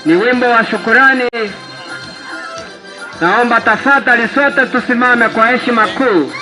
ni wimbo wa shukurani. Naomba tafadhali sote tusimame kwa heshima kuu.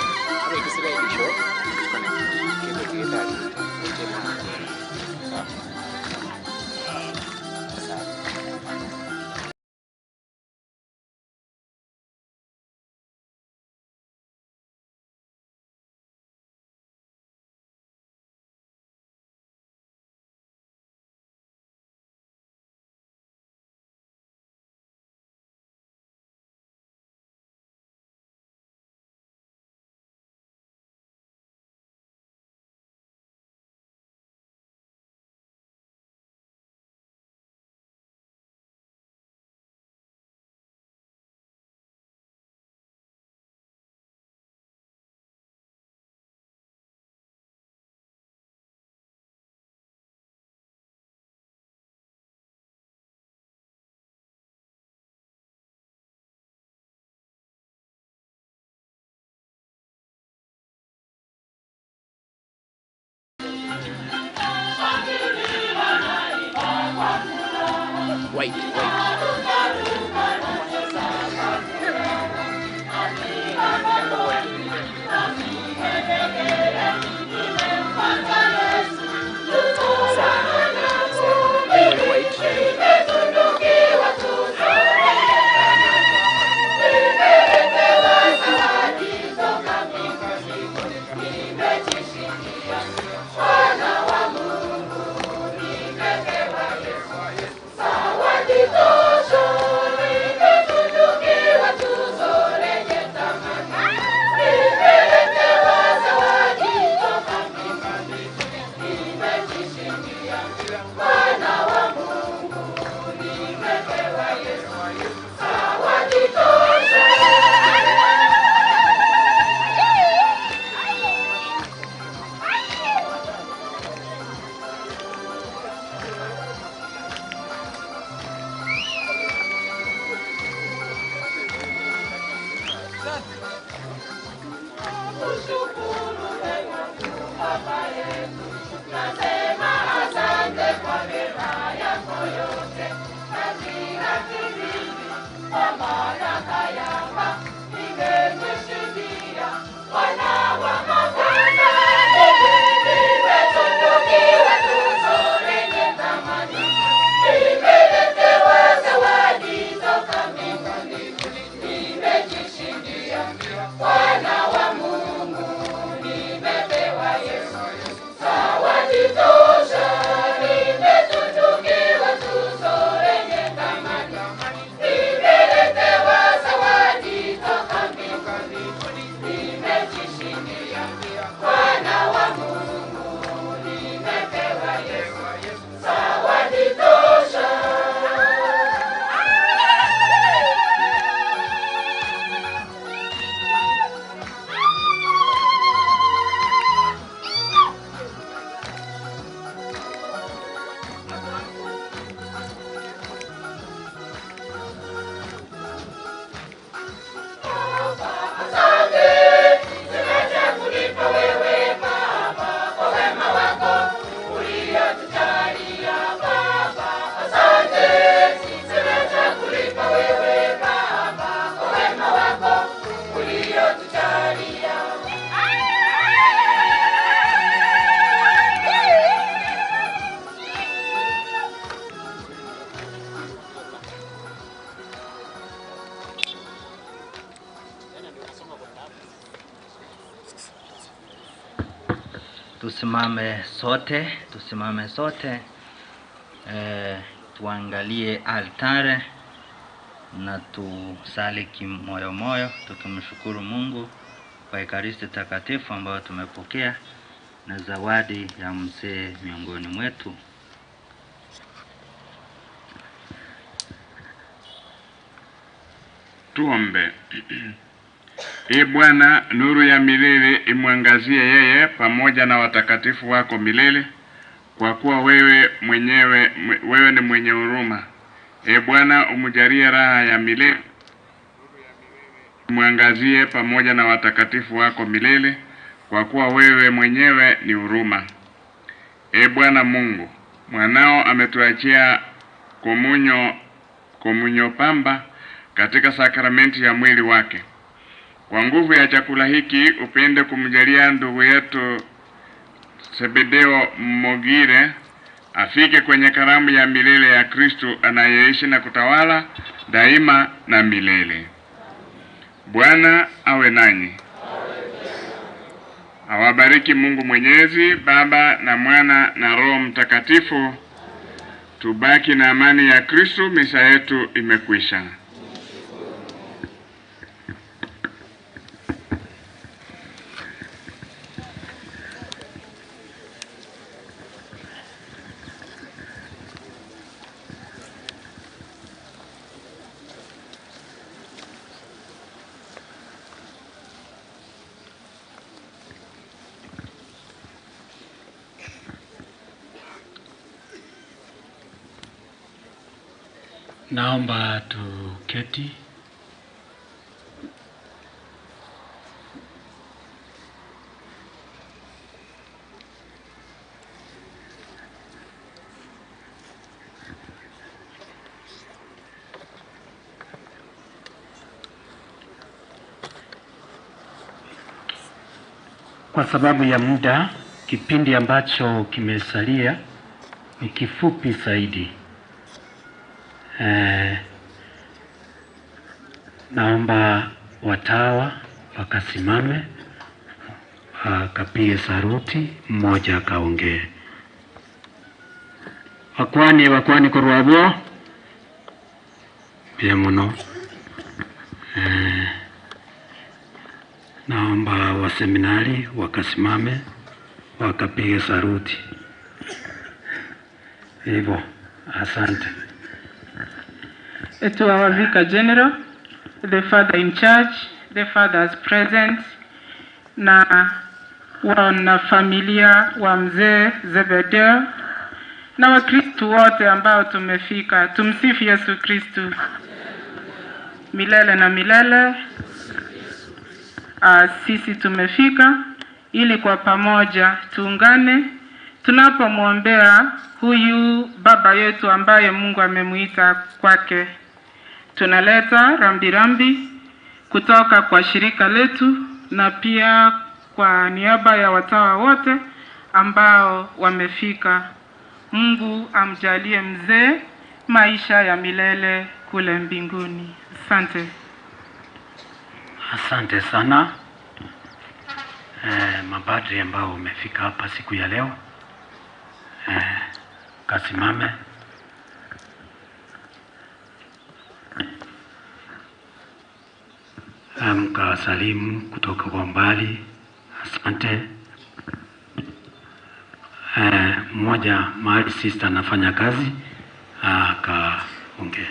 Wait, wait. Tusimame sote, tusimame sote e, tuangalie altare na tusali kimoyomoyo tukimshukuru Mungu kwa Ekaristi Takatifu ambayo tumepokea na zawadi ya mzee miongoni mwetu. Tuombe. Ee Bwana, nuru ya milele imwangazie yeye pamoja na watakatifu wako milele, kwa kuwa wewe mwenyewe wewe ni mwenye huruma. Ee Bwana, umjalie raha ya milele, imwangazie pamoja na watakatifu wako milele, kwa kuwa wewe mwenyewe ni huruma. Ee Bwana Mungu, Mwanao ametuachia komunyo, komunyo pamba katika sakramenti ya mwili wake. Kwa nguvu ya chakula hiki upende kumjalia ndugu yetu Sebedeo Mogire afike kwenye karamu ya milele ya Kristu anayeishi na kutawala daima na milele. Bwana awe nanyi. Awabariki Mungu Mwenyezi, Baba na Mwana na Roho Mtakatifu. Tubaki na amani ya Kristu. Misa yetu imekwisha. Naomba tuketi. Kwa sababu ya muda, kipindi ambacho kimesalia ni kifupi zaidi. Eh, naomba watawa wakasimame wakapige saruti, mmoja akaongee. Wakwani wakwani korwabwo pia muno. Eh, naomba waseminari wakasimame wakapige saruti hivyo. Asante. To our Vicar General, the Father in charge, the fathers present, na wanafamilia wa mzee Zebedeo na Wakristu wote ambao tumefika. Tumsifu Yesu Kristu milele na milele. Sisi tumefika ili kwa pamoja tuungane tunapomwombea huyu baba yetu ambaye Mungu amemuita kwake. Tunaleta rambirambi kutoka kwa shirika letu na pia kwa niaba ya watawa wote ambao wamefika. Mungu amjalie mzee maisha ya milele kule mbinguni. Asante. Asante sana mapadri ambao wamefika hapa siku ya leo, kasimame. Mkawasalimu kutoka kwa mbali. Asante. Mmoja mahali sister anafanya kazi akaongea.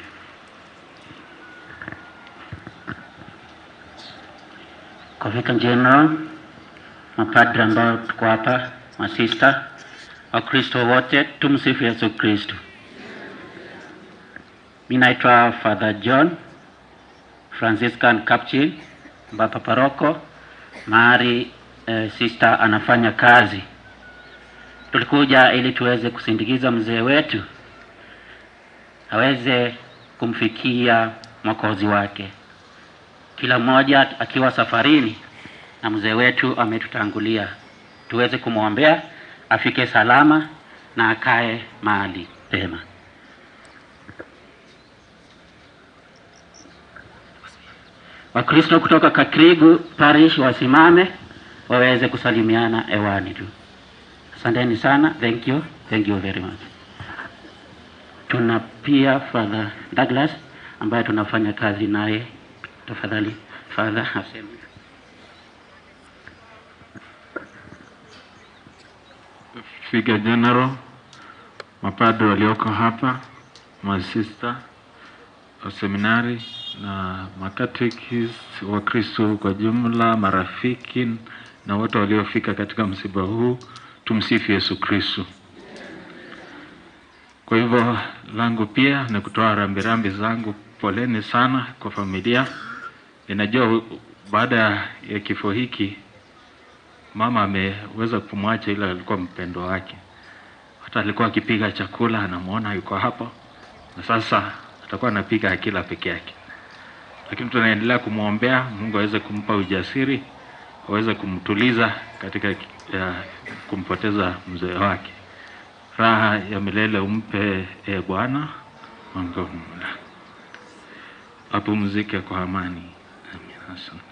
Kwa Vicar General, mapadri ambao tuko hapa, masista, Wakristo wote, tumsifu Yesu Kristo. Mimi naitwa Father John Franciscan Capuchin, baba paroko mahali sister anafanya kazi. Tulikuja ili tuweze kusindikiza mzee wetu aweze kumfikia Mwokozi wake, kila mmoja akiwa safarini, na mzee wetu ametutangulia, tuweze kumwombea afike salama na akae mahali pema. Wakristo kutoka Kakrigu Parish wasimame waweze kusalimiana hewani tu. Asanteni sana, thank you, thank you very much. Tuna pia Father Douglas ambaye tunafanya kazi naye. Tafadhali Father aseme. Vicar General, mapadri walioko hapa, masista wa seminari na makatekist wa Kristo kwa jumla, marafiki na wote waliofika katika msiba huu, tumsifu Yesu Kristo. Kwa hivyo langu pia ni kutoa rambirambi zangu, poleni sana kwa familia. Ninajua baada ya kifo hiki mama ameweza kumwacha, ila alikuwa mpendwa wake. Hata alikuwa akipiga chakula anamuona yuko hapo, na sasa atakuwa anapika akila peke yake, lakini tunaendelea kumwombea Mungu aweze kumpa ujasiri, aweze kumtuliza katika kumpoteza mzee wake. Raha ya milele umpe e Bwana Mungu, apumzike kwa amani. Amina. Asante.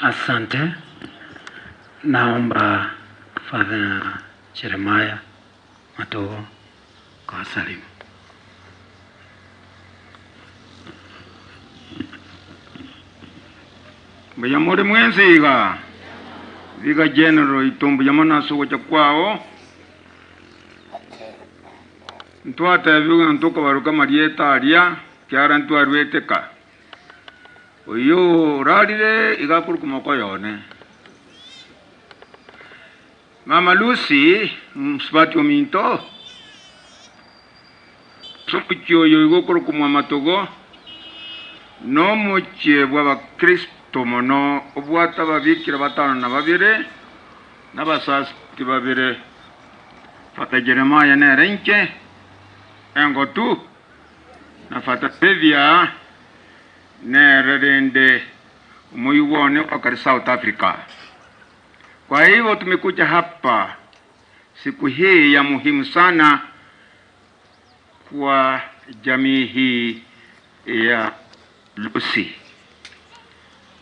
Asante. Naomba Father Jeremiah Matogo kwa salimu. Mbuya more mwensi iga, Vicar General oito mbuya mono ase ogocha kwao. Ntwatebigwe ng'a ntokobaroka amarieta aria, ekiagera ntwaruete ka. Oyio orarire iga akorokwa mokoyo one. Mama Lucy, mosubati ominto, ase omochie oyo igo okorokwa Mwamatogo, nomochie bw'Abakristo mono, obwate ababikira batano na babere, na abasasiboti babere. Father Jeremiah nere inche, engotu, na Father Xavier nere rende omoigwa one o kare South Africa. Kwa hivyo tumekuja hapa siku hii ya muhimu sana kwa jamii hii ya Lucy.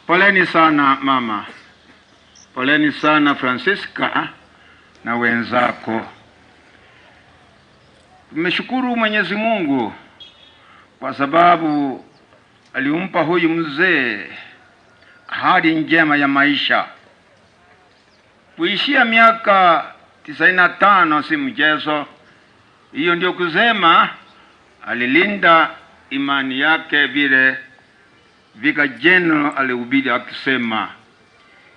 Poleni sana mama, poleni sana Francisca na wenzako. Tumeshukuru Mwenyezi Mungu kwa sababu alimpa huyu mzee hali njema ya maisha. Kuishia miaka 95 si mchezo. Hiyo ndio kusema alilinda imani yake vile Vicar General alihubiri akisema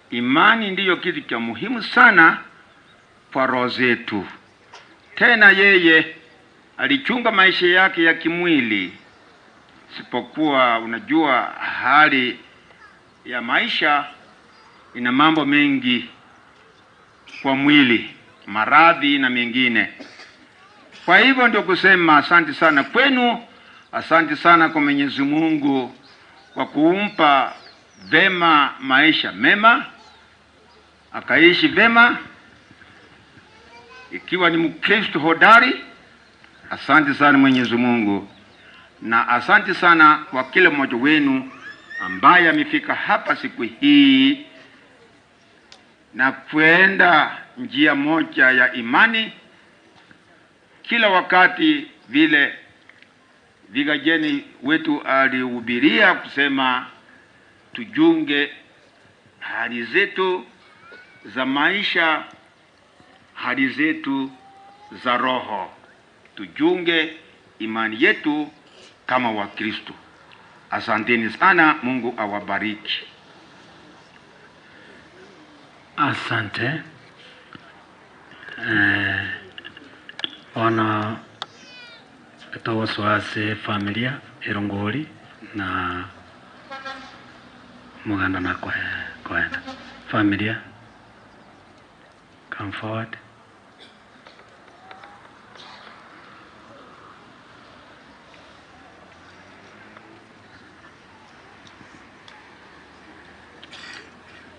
imani ndiyo kitu cha muhimu sana kwa roho zetu. Tena yeye alichunga maisha yake ya kimwili, sipokuwa unajua hali ya maisha ina mambo mengi kwa mwili, maradhi na mengine. Kwa hivyo ndio kusema asante sana kwenu, asante sana kwa Mwenyezi Mungu kwa kumpa vema maisha mema, akaishi vema ikiwa ni Mkristo hodari. Asante sana Mwenyezi Mungu, na asante sana kwa kila mmoja wenu ambaye amefika hapa siku hii na kuenda njia moja ya imani kila wakati, vile vigajeni wetu alihubiria kusema tujunge hali zetu za maisha, hali zetu za roho, tujunge imani yetu kama Wakristo. Asanteni sana, Mungu awabariki. Asante. Eh, bono togosoa ase efamilia erongori na omoganda na koenda. Familia, come forward.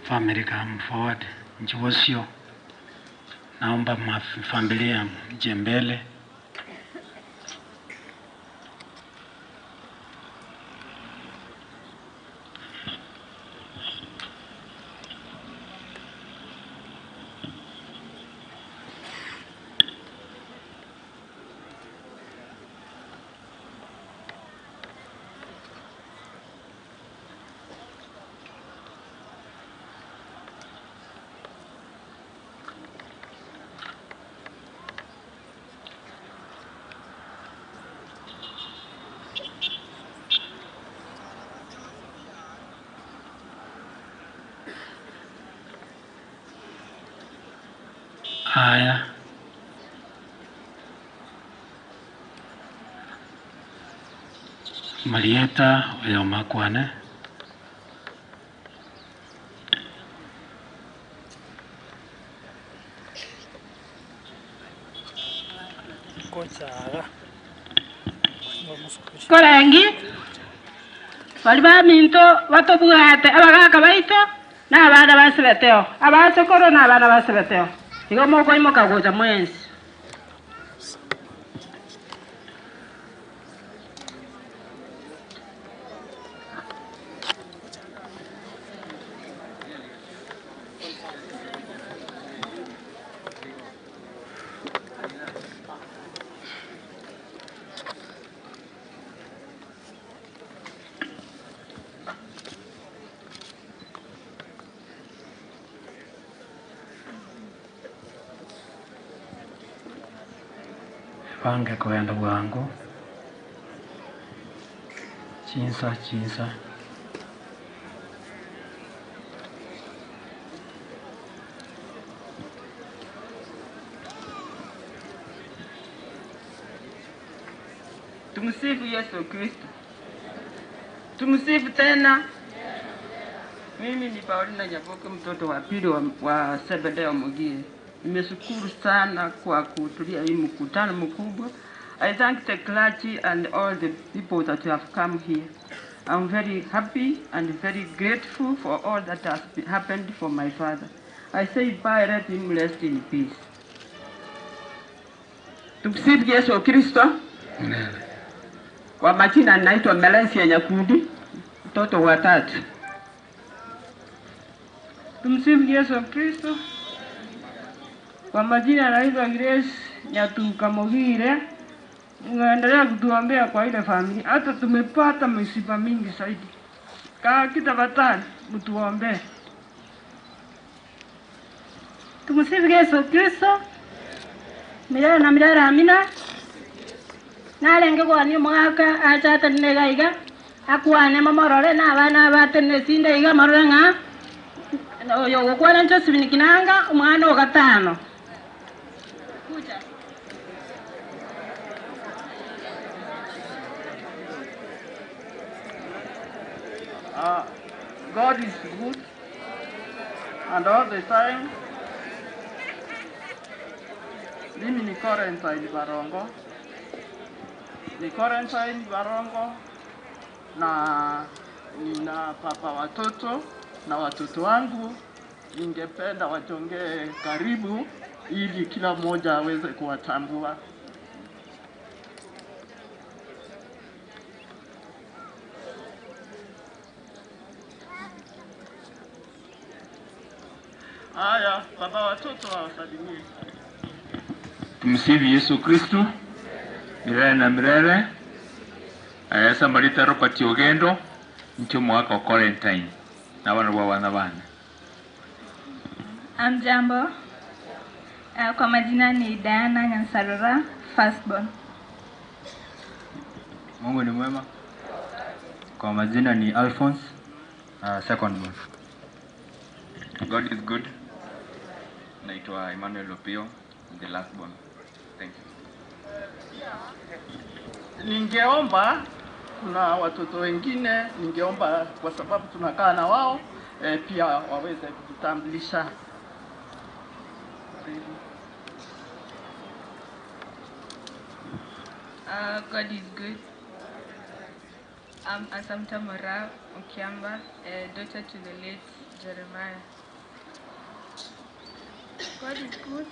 Family come forward. Njiwosio, naomba familia mje mbele. Haya, Marieta oyoma kwane. Korengi, baria baminto batobwate abagaaka baito, na abana ba Sebeteo, abachokoro na abana ba Sebeteo. Igo mokoimoka gocha mwensi. Ebange kogenda bwango, chinsa chinsa. Tumsifu Yesu Kristo. Tumsifu tena. Mimi ni Paulina Nyaboke, mtoto wa pili wa, wa Sebedeo Mugie. Nimeshukuru sana kwa kuhudhuria hii mkutano mkubwa. I thank the clergy and all the people that have come here. I'm very happy and very grateful for all that has happened for my father. I say bye, let him rest in peace. Tumsifu Yesu Kristo. Kwa majina naitwa Melensia Nyakundi, mtoto wa tatu. Tumsifu Yesu Kristo. Kwa majina naitwa Grace Nyatuka Mogire. Unaendelea kutuombea kwa ile familia, hata tumepata misiba mingi zaidi. Kaa kitabatani, mtuombee. Tumsifu Yesu Kristo. Milele na milele amina. Narenge kwania omogaka ache atenene iga iga, akwane momorore na abana aba atenene sinde iga morore ng'a oyo ogokwana Josephine Kinanga omwana o gatano. Kucha. God is good and all the time. Mimi ni Corentine Barongo, ni Corentine Barongo na nina papa watoto na watoto wangu, ningependa wachongee karibu ili kila mmoja aweze kuwatambua. Haya, baba watoto wawasalimie. Tumsifu Yesu Kristu milele na milele. Esa marita Robert Ogendo ncho mwaka wa Quarantine na bana bwa bana bana. Amjambo. Kwa majina ni Diana Nyansarora, firstborn. Mungu ni mwema. Kwa majina ni Alphonse, second born. God is good. Naitwa Emmanuel Opio, the last born. Thank you. Ningeomba kuna watoto wengine, ningeomba kwa sababu tunakaa na wao eh, pia waweze kujitambulisha. Karibu. God is good. I'm Asamta Mora Okiamba, a daughter to the late Jeremiah. God is good.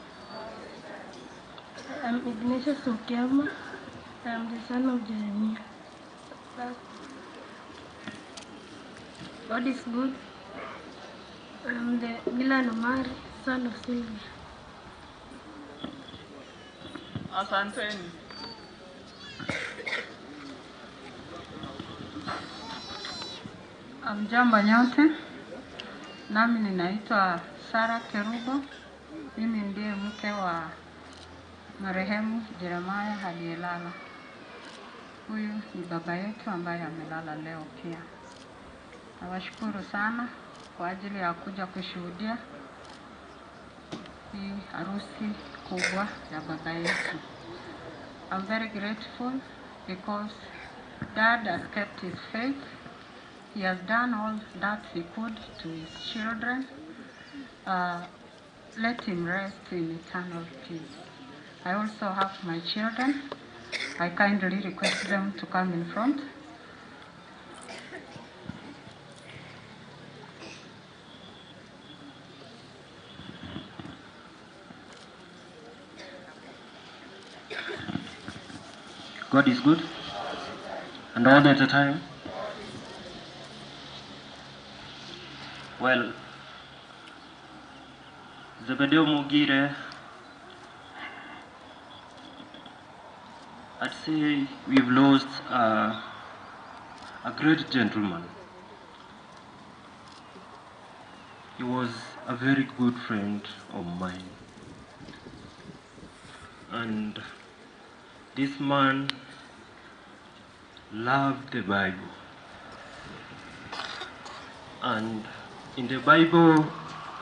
I'm Ignatius Okiama. I'm the son of Jeremiah. God is good. I'm the Milan Omari, son of Sylvia. Asanteni. Amjambo nyote, nami ninaitwa Sara Kerubo. Mimi ndiye mke wa marehemu Jeremiah aliyelala. Huyu ni baba yetu ambaye amelala leo pia. Nawashukuru sana kwa ajili ya kuja kushuhudia hii harusi kubwa ya baba yetu. I'm very grateful because Dad has kept his faith. He has done all that he could to his children. Let him rest in eternal peace. I also have my children. I kindly request them to come in front. God is good and all the time. Well, Zebedeo Mugire, I'd say we've lost a great gentleman. He was a very good friend of mine. And this man loved the Bible. And in the Bible,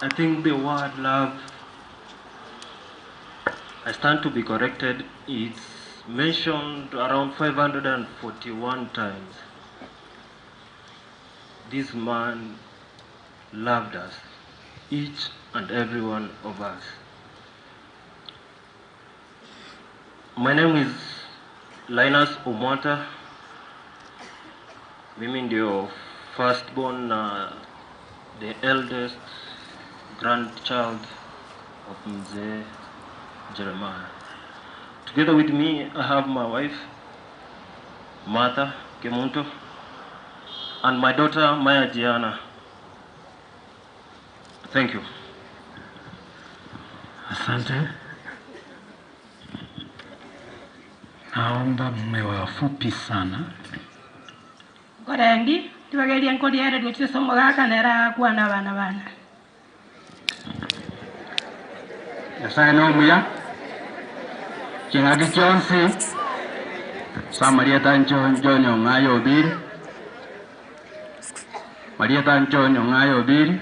I think the word love, I stand to be corrected, it's mentioned around 541 times. This man loved us, each and every one of us. My name is Linus Omwata. Mimi ndio firstborn na the eldest grandchild of Mzee Jeremiah. Together with me, I have my wife, Martha Kemunto, and my daughter, Maya Gianna. Thank you. Asante. Naomba mwe wafupi sana. Nkorendi tibageria nkoriereria chisomo gaka nera kwana bana bana. Nyasaye nomuya ching'aki chionsi sa Marieta njo Nyong'ayo Obiri Marieta njo Nyong'ayo Obiri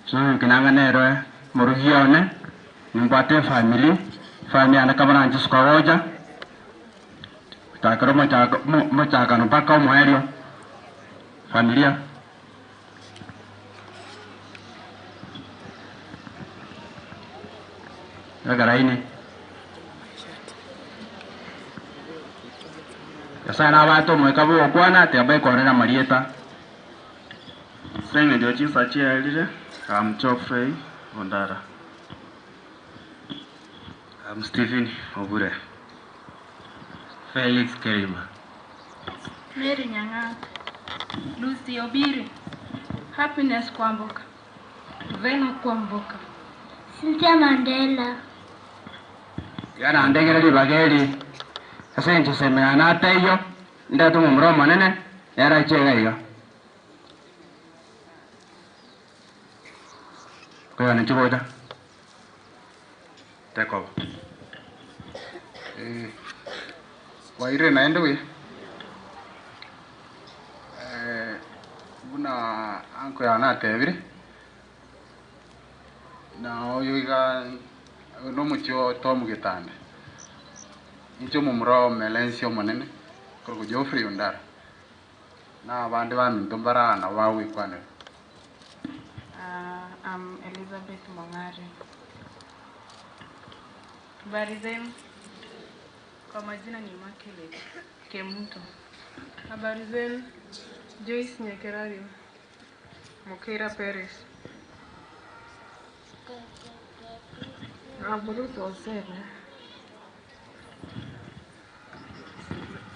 so kinanga nero murugi one nimbwate family family ane kabaranche sukagoja takero mochakano mpaka omoerio familia. Garaini. Nyasaye nabato omweka bogokwana ati abaikorera Marieta. Senge ndio chinsa chiarire. I'm Geoffrey Ondara. I'm Stephen Obure. Felix Kerima. Mary Nyang'au. Lucy Obiri. Happiness Kwamboka. Vena Kwamboka. Cynthia Mandela. Yana ndegere ribageri ase enchisemera nateiyo ndete omomura omonene nere chega iga koyona nchigocha tekoba. Waire naende buya buna anko yane atebire na oyo iga nomochio tomugitande inche omomura omelensi omonene korokwa Geoffrey Ondara na abande baminto mbara nabo bagwikwanera. I'm Elizabeth Mong'are. Habari zenu? Kwa majina ni Immaculate Kemunto. Habari zenu? Joyce Nyakerario. Mokera Perez. Ruth Osere.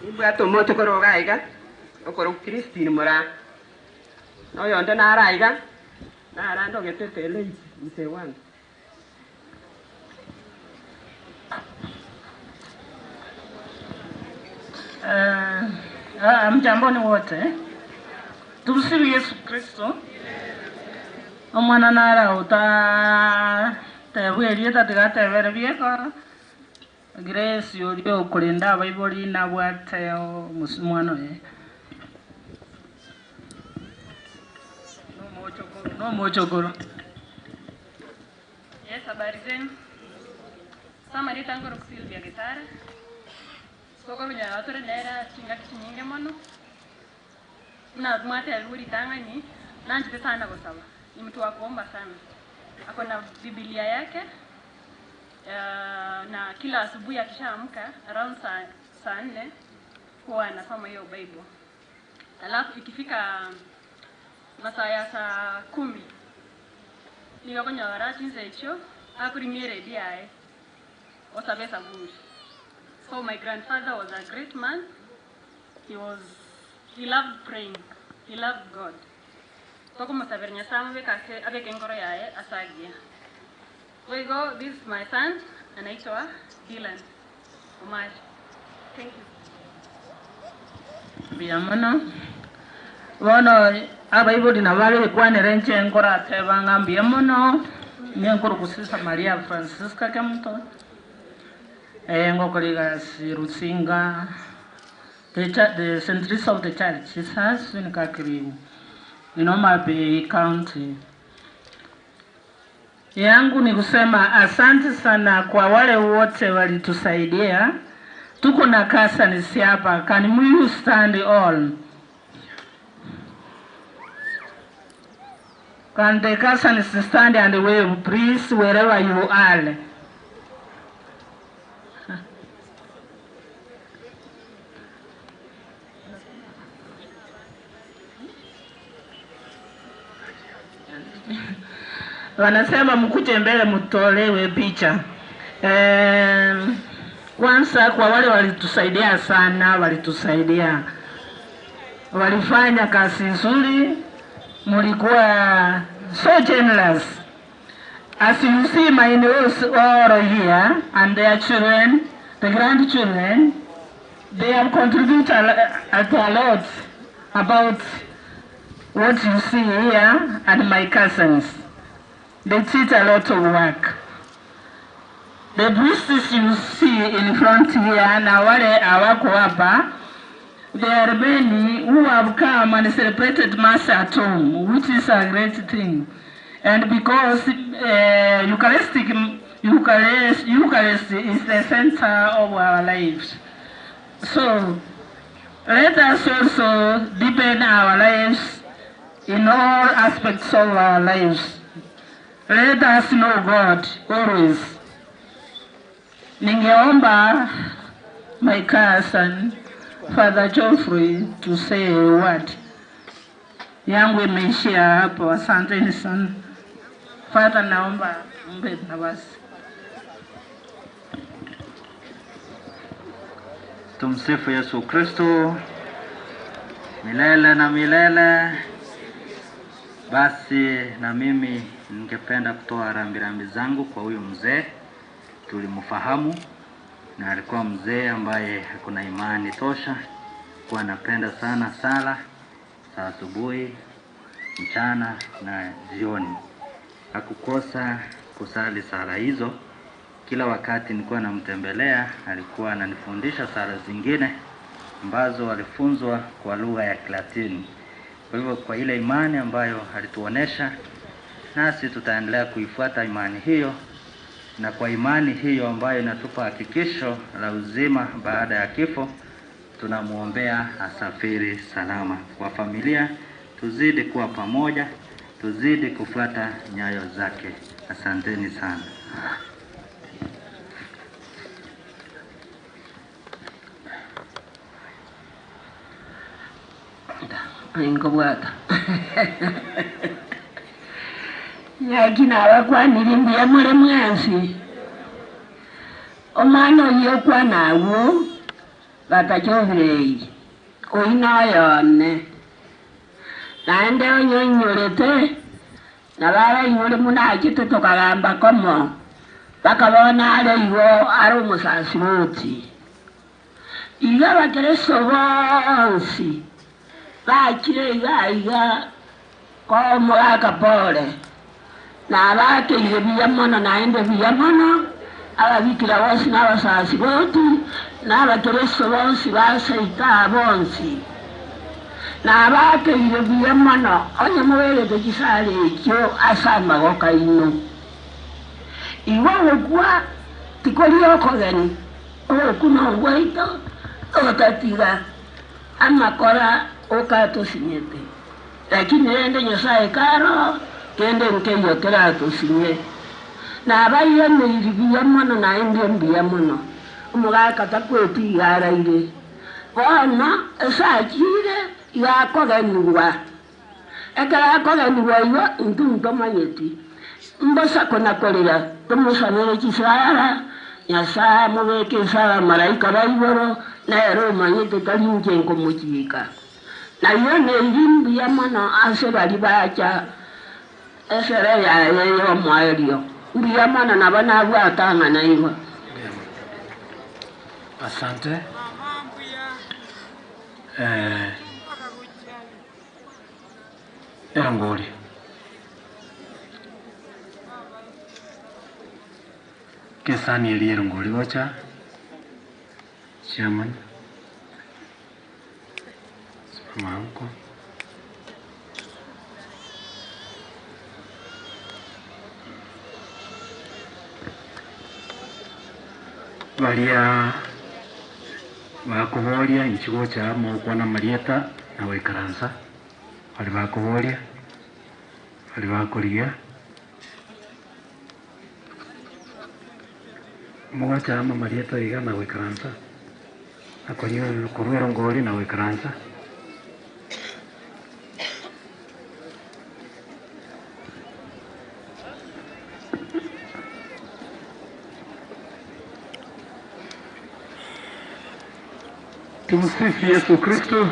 Ibwate omote koroga iga okoro Christine Mura noyonde naraiga narande ogetete Elise mzee wangu. Mjamboni wote. Tumsifu Yesu Kristo. Omwana narauta tebwerie tatigatebere biekora Grace oria okurinda abaibori nabwate mwana oye nomochokoro. Yes, habari zenu? Samarita ngoro Silvia Getara. Soko runya watore nera chingaki chinyinge mono. Na mwate aluri tangani nanjite sana gosaba. Ni mtu wa kuomba sana. Ako na Biblia yake. Na kila asubuhi akishaamka around saa saa nne huwa anasoma hiyo Bible. Alafu ikifika masaa ya saa kumi nigo okonyora chinsa echio akorimia eredio yaye osaba esaburi. So my grandfather was a great man, he was he loved praying, he loved God. Tokomosabera Nyasaye amobeke ase abeke enkoro yaye ase agiya. Boigo this is my son anaitwa Dylan Omari. Thank you. Mbuya mono. Bono abaibori nabo barekwanera inche nkorateba ng'a mbuya mono, nigo nkorokwa Sister Maria Francisca Kemuto, ngokora egasi Rusinga, the chur the St. Teresa of the Child Jesus in Kakiriu, in Homa Bay County. Yangu ni kusema asante sana kwa wale wote walitusaidia. Tuko na cousins hapa. Can you stand all? Can the cousins stand and wave, please, wherever you are? Wanasema mkuje mbele mtolewe picha. Eh, kwanza kwa wale walitusaidia sana, walitusaidia, walifanya kazi nzuri, mlikuwa so generous. As you see my in-laws all here and their children, the grandchildren, they have contributed a, a lot about what you see here and my cousins. They did a lot of work. The priests you see in front here na wale hawako hapa, there are many who have come and celebrated Mass at home, which is a great thing. And because Eucharistic, Eucharist, Eucharist is the center of our lives. So let us also deepen our lives in all aspects of our lives. Let us know God always. Ningeomba my cousin Father Geoffrey to say a word. Yangu imeishia hapo, asanteni sana. Father, naomba mpe nafasi. Tumsifu Yesu Kristo milele na milele. Basi na mimi ningependa kutoa rambirambi zangu kwa huyu mzee. Tulimfahamu na alikuwa mzee ambaye kuna imani tosha, kuwa anapenda sana sala za asubuhi, mchana na jioni. Hakukosa kusali sala hizo. Kila wakati nilikuwa namtembelea, alikuwa ananifundisha sala zingine ambazo alifunzwa kwa lugha ya Kilatini. Kwa hivyo, kwa ile imani ambayo alituonesha, nasi tutaendelea kuifuata imani hiyo, na kwa imani hiyo ambayo inatupa hakikisho la uzima baada ya kifo, tunamwombea asafiri salama. Kwa familia, tuzidi kuwa pamoja, tuzidi kufuata nyayo zake. Asanteni sana. Ninkobwata. Naki nabakwanire mbuya more mwensi. Omwana oyio okwana agwo batachoberei, oyio noyone. Naende onye oinyorete, nabo arainyore buna achete tokagamba komo, mpaka bono are igo are omosasiroti. Igo abakeresto bonsi bachire iga aiga koa omogaka pore, na abakeire buya mono naende buya mono, ababikira bonsi na abasasiroti, na abakeresto bonsi ba seito aa bonsi. Nabakeire buya mono onye moberete chisare echio ase amaboko aino. Igo ogokwa tikori okogeni, ogokwa nogwaito, otatiga amakora okatosinyete. Lakini rende Nyasae karo, kende nkeiyo keratosinye. Nabairaneirie buya mono naende mbuya mono. Omogaka takweti iga araire. Bono ase achiire iga akogenigwa. Ekero akogenigwa igo, intwe ntomanyeti. Mbosa kona-korera, tomosabere chisara, Nyasae amobeke ase abamalaika ba igoro, nere omanyete tari inche nkomochika. Nairaneirie mbuya mono ase baria bacha esere yaye y'omoerio. Mbuya mono nabo nabwate ang'ana igo. Asante. Eh, erongori. Kesani eria erongori gocha. Chairman. Simama huko. Baria bakoboria inchi gocha amo okwana amarieta na goikaransa, baria bakoboria, baria bakorigia. Mogocha amo amarieta iga na goikaransa, na koria korwa erongori na goikaransa. Tumsifu Yesu Kristo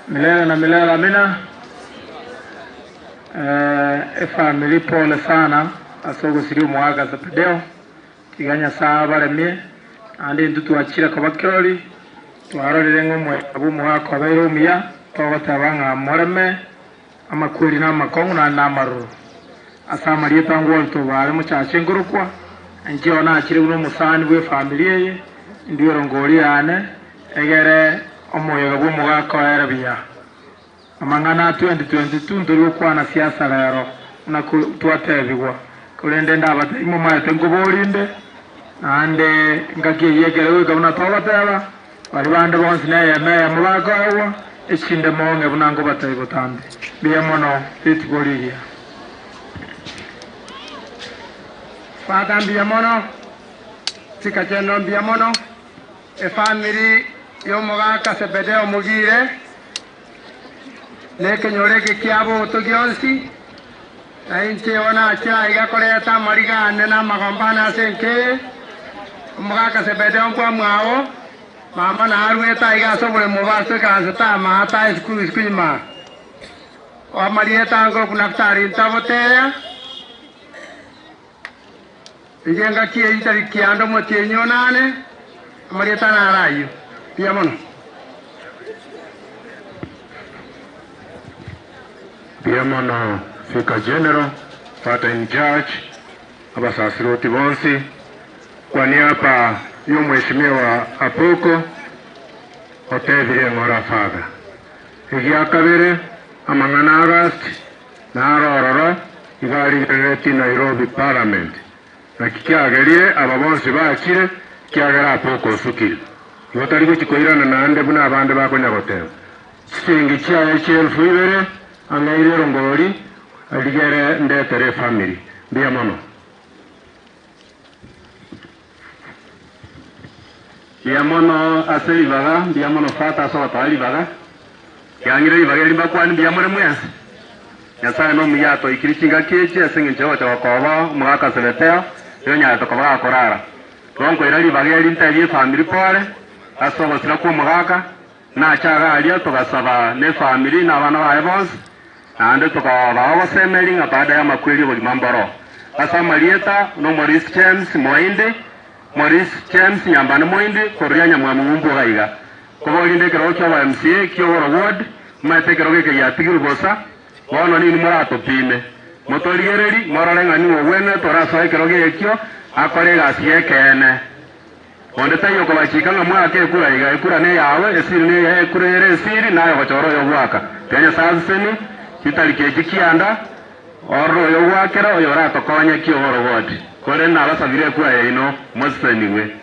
milele na milele, amina. Eh, efamily pole sana ase ogosiria omogaka Zebedeo, tiga Nyasae abaremie, naende intwe twachire koba kirori, twarorire ng'a omoika bw'omogaka obeire omuya, togoteba ng'a moreme amakweri na amakong'u naende na amaroro. Ase amarieta ngwori tobare mochache nkorokwa, inche oo nachire buna omosani bw'efamiri eye, indue erongori yane, egere omoyega bw'omogaka oere buya. Amang'ana a 2022 ntori gokwana siasa rero buna twatebigwa, korende ndabatebie momaete nkoboria inde, naende engaki eyio ekere goika buna togoteba, baria bande bonsi neyemo eyemo bakoegwa, echinde mong'e buna nkobatebia botambe. Mbuya mono rituko rigiya. Father mbuya mono, Chikachenero mbuya mono, efamiri y'omogaka Zebedeo Mogire, na ekenyoro eke kiabo gionsi, na inche igo nachire aiga koreta amariga ane na amagombo ane ase enka eye. Omogaka Zebedeo mbwamwabo, mama naruete aiga ase oboremo obo ase ekansete amaata esukuru isiko ime. Amarieta ango Naftali ntaboteya, Rigia engaki eyio tari kianda omotienyi onane, amarieta naro ayio. Mbuya mono. Mbuya mono Vicar General, Father in Charge, abasasiroti bonsi, kwa niaba y'omweshimiwa Apoko otebire ng'ora Father. Egiakabere, amang'ana August naro ororo iga arigereretie Nairobi Parliament. Naki kiagerire aba bonsi bachire, kiagera Apoko osukire. Igo tari gochia koirana naende buna abande bakonya goteba. Chisiringi chiaye chielfu ibere ang'eire erongori rigere ndetere efamiri. Mbuya mono. Mbuya mono ase ribaga, mbuya mono Father ase ogotoa ribaga. Kiang'ire ribaga eri mbakwane mbuya more mwensi. Nyasae nomuya atoikirie chingaki echi ase engencho yogocha gokoba omogaka Zebedeo, nigo onyarete koba gakorara. Igo nkoira ribaga eri ntebie efamiri pore ase ogosira kw'omogaka, nache iga aria togasaba nefamiri na abana baye bonsi, naende tokabaa ogosemeria ng'a baada y'amakweri obogima mboro. Ase amarieta n'Omoris James Moindi, Maurice James Nyambane Moindi koruria Nyamwamu ng'umbu iga iga. Koborinde ekerogo ki'obo MCA ki'Ogoro Ward, momaete ekerogo eke giatigirwe bosa, bono ninwe moratopime. Motorigereri, morore ng'a ning'o ogwenerete orasoe ekerogo ekio akore egasi y'ekeene. Onde taiyo okobachika ng'a mwake ekura iga, ekura neyawe, esiri neye ekura ere esiri, naye ogochora oyogoaka. Tiga Nyasae asesenie chitariki echi kianda. Ororo oyogwakera oyoratokonye ki oboroboti, korende nabasabire ekura yaino, mosesenigwe.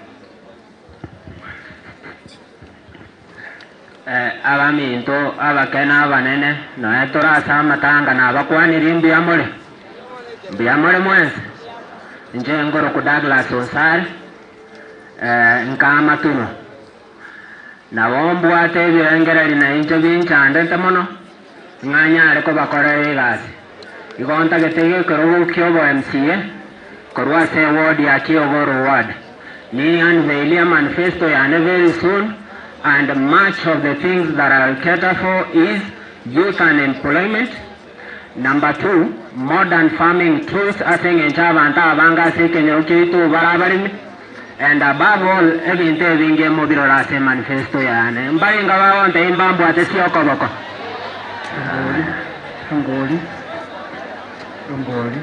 Abaminto abake na abanene, nonya tore ase amatanga nabakwanirie mbuya more. Mbuya more mwensi, inche ngoroku Douglas Onsare, nka amatuno. Nabo mbwate ebirengererio na inche binchandete mono, ng'a nyare kobakorera egasi. Igo ntagete egekerogo ki'obo MCA korwa ase eward ya Kiogoro Ward. Ni unveil manifesto yane very soon and much of the things that I'll cater for is youth unemployment, Number two, modern farming tools ase eng'encho abanto abange ase ekenyoro kiaito bare abaremi, and above all ebinto ebinge mobirore ase emanifesto yane. Mbarenga bagontebia mbambwate ase okoboko? Rongori, rongori, rongori.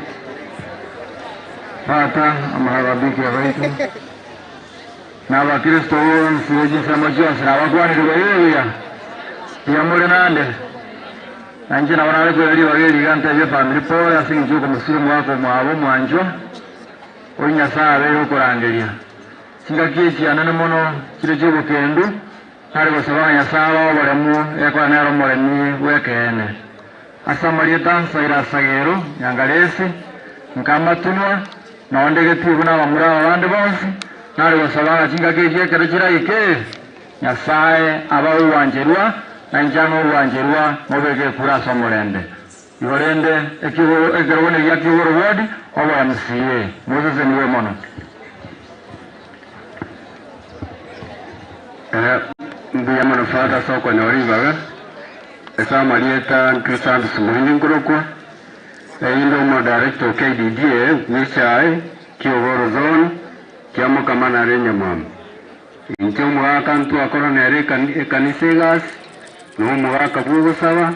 Tata, amaraga abaito, na abakristo bonsi be chinsemo chionsi nabakwanire bobe buya. Buya more nande. Na inche nabo nare koira ribaga eri iga ntebie efamiri pole ase eng'encho y'okomosira omogaka omwabo omwanchwa, oyio Nyasae abeire okorangeria. Chingaki echi anene mono chire chi'obokendu, nare gosaba ng'a Nyasae abae oboremu ekore nere omoremi bw'ekeene. Ase amarieta nsaire asagero, nyangaresi, nkamatunwa, na onde getie buna abamura aba bande bonsi, nare gosaba ng'a chingaki echi ekero chiraike, Nyasae abae ogwancherwa, na inche ang'e ogwancherwa, mobeke ekura ase omorembe. Igo rende, ekerogo negia ki'ogoro ward, obo MCA. Mosesenigwe mono. Mbuya mono Father ase okonyora ribaga, ase amarieta Chrysanthus Muhindi nkorokwa, erinde omo director o KDDA bw'echae Kiogoro zone, Kiamokama nare Nyamwamu. Inche omogaka ntwakora nere ekanisa egasi, na omogaka bw'ogosaba,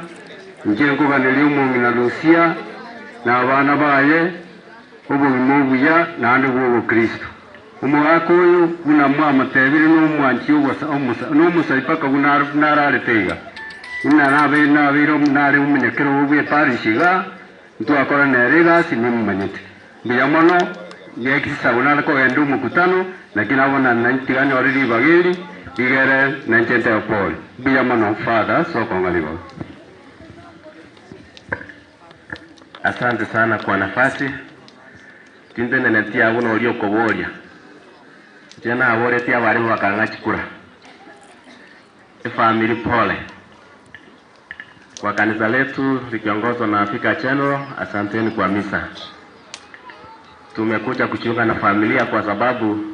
inche nkoganeria omong'ina Lusia na abana baye obogima obuya naende bw'obokristo. Omogaka oyo, buna mwamotebire, nomwanchi nomosabi mpaka buna nararete iga, buna nabeire nabeire nare omonyakerogo bw'eparish igaa, ntwakora nere egasi nimomanyete. Mbuya mono, ng'ekisisa buna nare kogenda omokutano, naki nabo tiga nyore ribaga eri, rigere nainche ntebe pole. Mbuya mono Father ase okong'a ribaga. Asante sana kwa nafasi. Tinteneneti abwo noria okoboria. Inche naboretie abarimu bakang'a chikura. Efamiri pole. Kwa kanisa letu likiongozwa na Vicar General, asanteni kwa misa. Tumekuja kujiunga na familia kwa sababu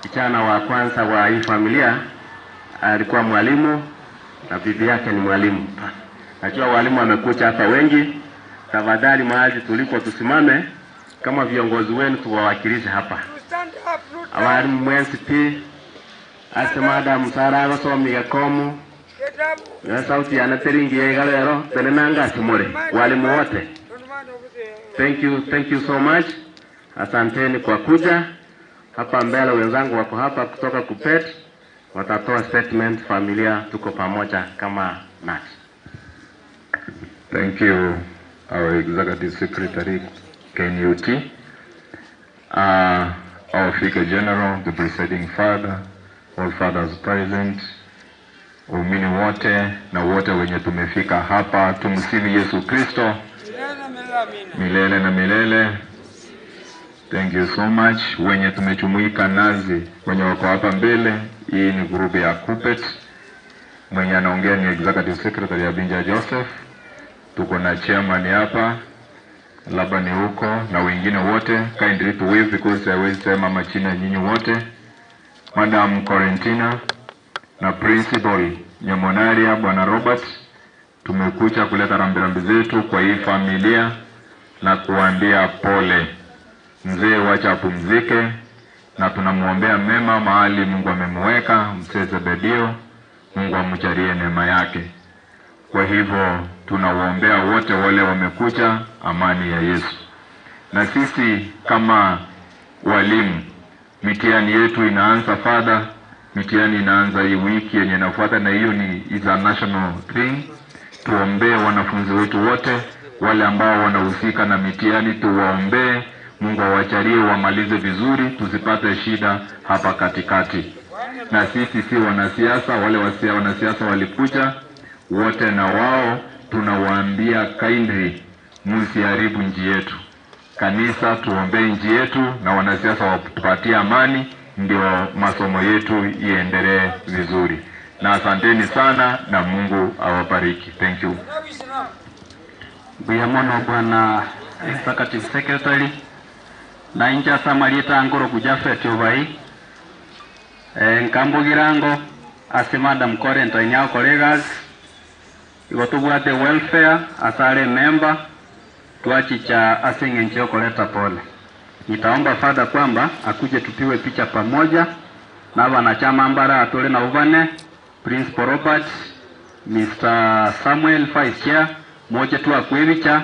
kijana wa kwanza wa hii familia alikuwa mwalimu na bibi yake ni mwalimu. Najua walimu wamekuja hapa wengi. Tafadhali mahali tulipo tusimame kama viongozi wenu tuwawakilishe hapa. Abalimu mwensi pi ase madam Sara agosomia gekomu na sauti yane teringi ya iga rero tenenanga ase more walimu wote. Thank you, thank you so much. Asanteni kwa kuja hapa mbele. Wenzangu wako hapa kutoka Kupet watatoa statement. Familia tuko pamoja kama NAT. Thank you, our Executive Secretary, KNUT, our Vicar General, the presiding father, all fathers present, waumini wote na wote wenye tumefika hapa, tumsifu Yesu Kristo milele na milele. Thank you so much. Wenye tumejumuika nazi, wenye wako hapa mbele, hii ni grupu ya Kupet. Mwenye anaongea ni Executive Secretary ya Binja Joseph. Tuko na chairman hapa labda ni huko na wengine wote, kindly to wave because haiwezi sema majina nyinyi wote. Madam Corentina na Principal Nyamonaria Bwana Robert, tumekuja kuleta rambirambi zetu kwa hii familia na kuambia pole. Mzee wacha apumzike, na tunamwombea mema mahali Mungu amemweka mzee Zebedio. Mungu amjalie neema yake. Kwa hivyo tunawaombea wote wale wamekuja amani ya Yesu. Na sisi kama walimu, mitihani yetu inaanza Father, mitihani inaanza hii wiki yenye inafuata, na hiyo ni is a national thing. Tuombee wanafunzi wetu wote wale ambao wanahusika na mitihani, tuwaombee Mungu awajalie wamalize vizuri, tusipate shida hapa katikati. Na sisi si wanasiasa, wale wasia wanasiasa walikuja wote, na wao tunawaambia kindly, msiharibu nchi yetu. Kanisa, tuombee nchi yetu na wanasiasa watupatie amani, ndio masomo yetu iendelee vizuri. Na asanteni sana na Mungu awabariki. Thank you. Mbuya mono bwana Executive Secretary, na inche ase amarieta nkoroku Japhet Obai, eh, nkambogirango ase Madam Corentine agokora egasi, igo tobwate welfare ase are emember, twachicha ase eng'encho yokoreta pole. Nitaomba father kwamba akuje tupigwe picha pamoja na abanachama mbare aa tore nabwo bane, Principal Robert, Mister Samuel Vice Chair, moche twakwe ebicha,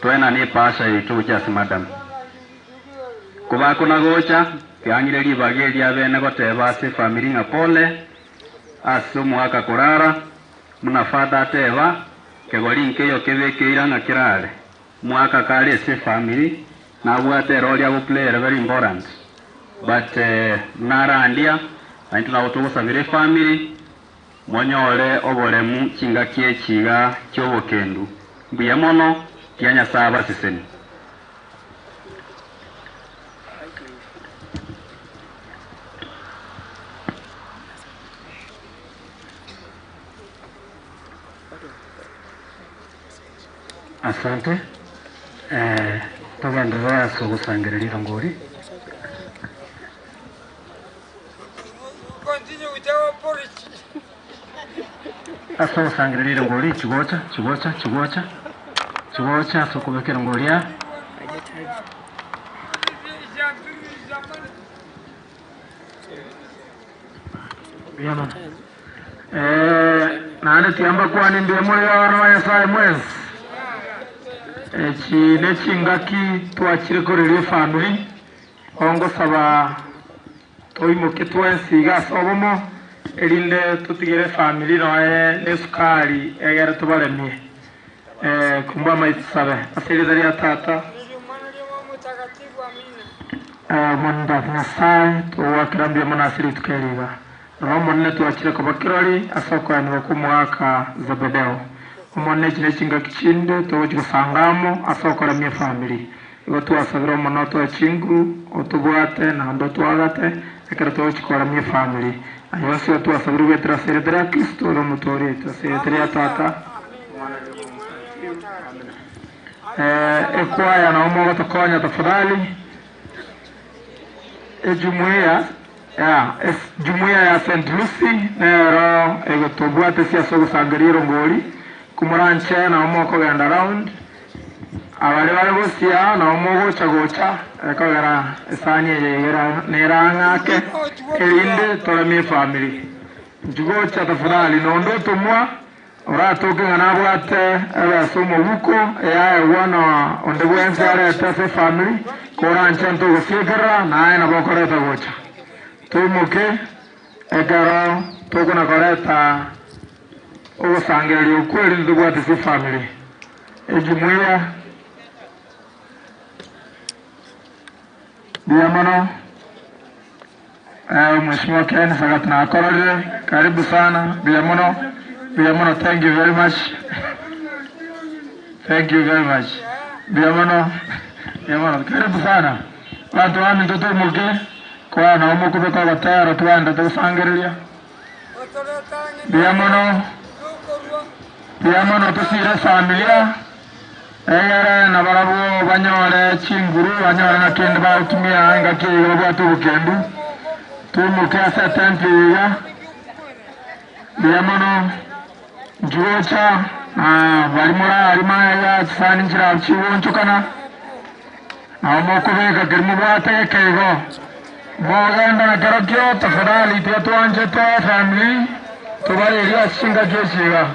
toenane epasha yaito gochia ase madam. Kobakona gocha, kiang'ire ribaga eria bene goteba ase efamiri ng'a pole ase omogaka korara, buna father ateba, kegori nkeiyo kebekeire ng'a kerare. Omogaka kare ase efamiri, nabwate erori agoplay ere very important but buna arandia, naintwe nabo togosabera efamiri, Monyore oboremu chingaki echi iga chi'obokendu. Mbuya mono, tiga Nyasae abasesenie. Asante. Eh, togenderere ase ogosangereria erongori. Ase ogosangereria erongori chigocha, chigocha, chigocha, chigocha ase okobeka erongori aa. Mbuya mono. Eh, naende tiga mbakwanie mbuya more abana ba Nyasaye mwensi. Echi nechingaki twachire koreria efamiri. Ongosaba toimoke twensi iga ase obomo, erinde totigere efamiri noe nesukari egere tobaremie. Kombua amaiso tosabe. Ase erieta ria Tata, Omonene Tata Nyasae, togoakera mbuya mono ase rituko eri iga. Rora Omonene twachire koba kirori ase okoenigwa kw'omogaka Zebedeo. Omonene echi nechingaki chinde togochia gosanga amo ase okoremia efamiri. Igo twasabire Omonene otoe chinguru, otobwate, naende otwagate, ekero togochia koremia efamiri. Aye onsi igo twasabire goetera ase erieta ria Kristo, ore Omotooria oito. Ase erieta ria Tata, Omwana na Roho Omotakatifu. Amina. Ekwaya nabo mogotokonya tafadhali. Ejumuiya ya Jumuiya ya St. Lucy nero egotobwatesia ase ogosangereria erongori, komoranche nabo mokogenda round, abaria bare gosia nabo mogocha gocha ekogera esani eye iga nerang'ake erinde toremie efamiri. Inchuo gocha tafadhali nonde otomwa Oratoke ng'a nabwate ebesa omobuko eyaegwa na onde bwensi arete ase efamiri, koranche ntogosiekerera, naye nabo okoreta gocha. Toimoke ekero tokona koreta ogosangereria okwo erinde tobwate ase efamiri. Ejumuiya. Mbuya mono. Mheshimiwa Ken Sagat nakororire, karibu sana, mbuya mono, mbuya mono, thank you very much, thank you very much, mbuya mono, mbuya mono, karibu sana. Abanto baminto toimoke, koa nabo mokobeka ogotera twaendete gosangereria. Mbuya mono, mbuya mono tosire efamilia. Egere nabarabwo banyore chinguru, banyore na kende bagotumia engaki eye babwate obokendu. Toimoke ase etenti eye iga. Mbuya mono, inchuo gocha, na baria moraarie magega chisani nchirabwo chigoonchokana, nabo mokobeka keria mobwate geke igo. Mogende na kerokio, tafadhali tiga twanchete efamiri tobarerie ase chingaki echi iga.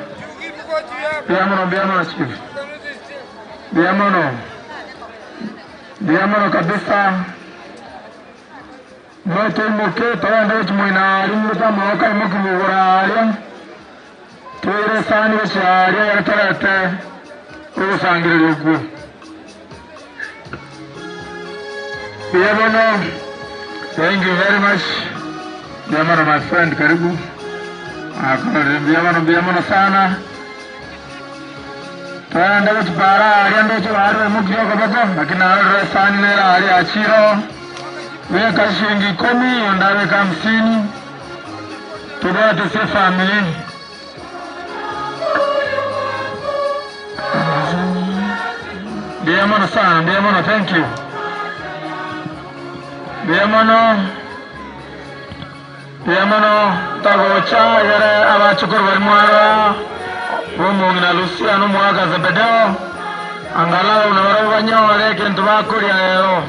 Mbuya mono, mbuya mono chief. Mbuya mono. Mbuya mono kabisa. Motoimoke togende gochia moino aria mobeke amaboko aimokirie igoro aria. Toire esani gochia aria ekero torete ogosangereria okwo. Mbuya mono. Thank you very much. Mbuya mono my friend, karibu. Akorire mbuya mono, mbuya mono sana. Twagenda gochia para aria ndoche bare baimokirie okoboko, lakini narorire esani nere aria achire oo. Beka shilingi ikomi, onde abeke hamsini, tobwate ase efamiri. Mbuya mono sana, mbuya mono, thank you. Mbuya mono. Mbuya mono tagocha egere abachukuru baria mwarora b'omong'ina Lusia na omogaka Zebedeo, angalau nabarabwo banyore egento bakoria rero,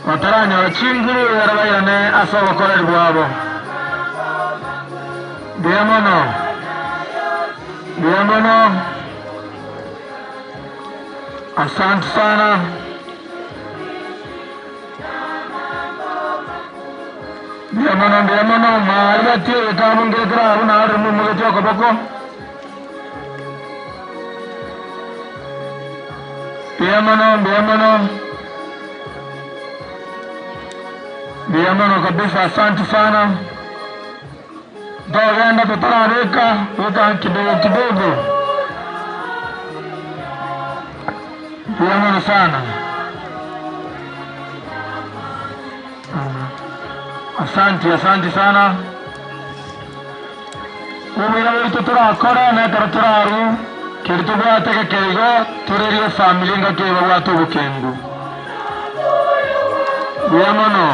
bataranyora chinguru egere bairane ase obokoreri bwabo. Mbuya mono, mbuya mono, asante sana. Mbuya mono, mbuya mono, mari batie egetabu ngekere abwo narore moimogetie okoboko. Mbuya mono, mbuya mono. Mbuya mono kabisa, asante sana. Togenda totarabeka, beka kidogo kidogo. Mbuya mono sana. Asanti, asanti sana. Obuya bwaito torakore na ekero torarue, keria tobwate gekeigo, torerie efamiri engaki eye babwate obokendu. Buya mono.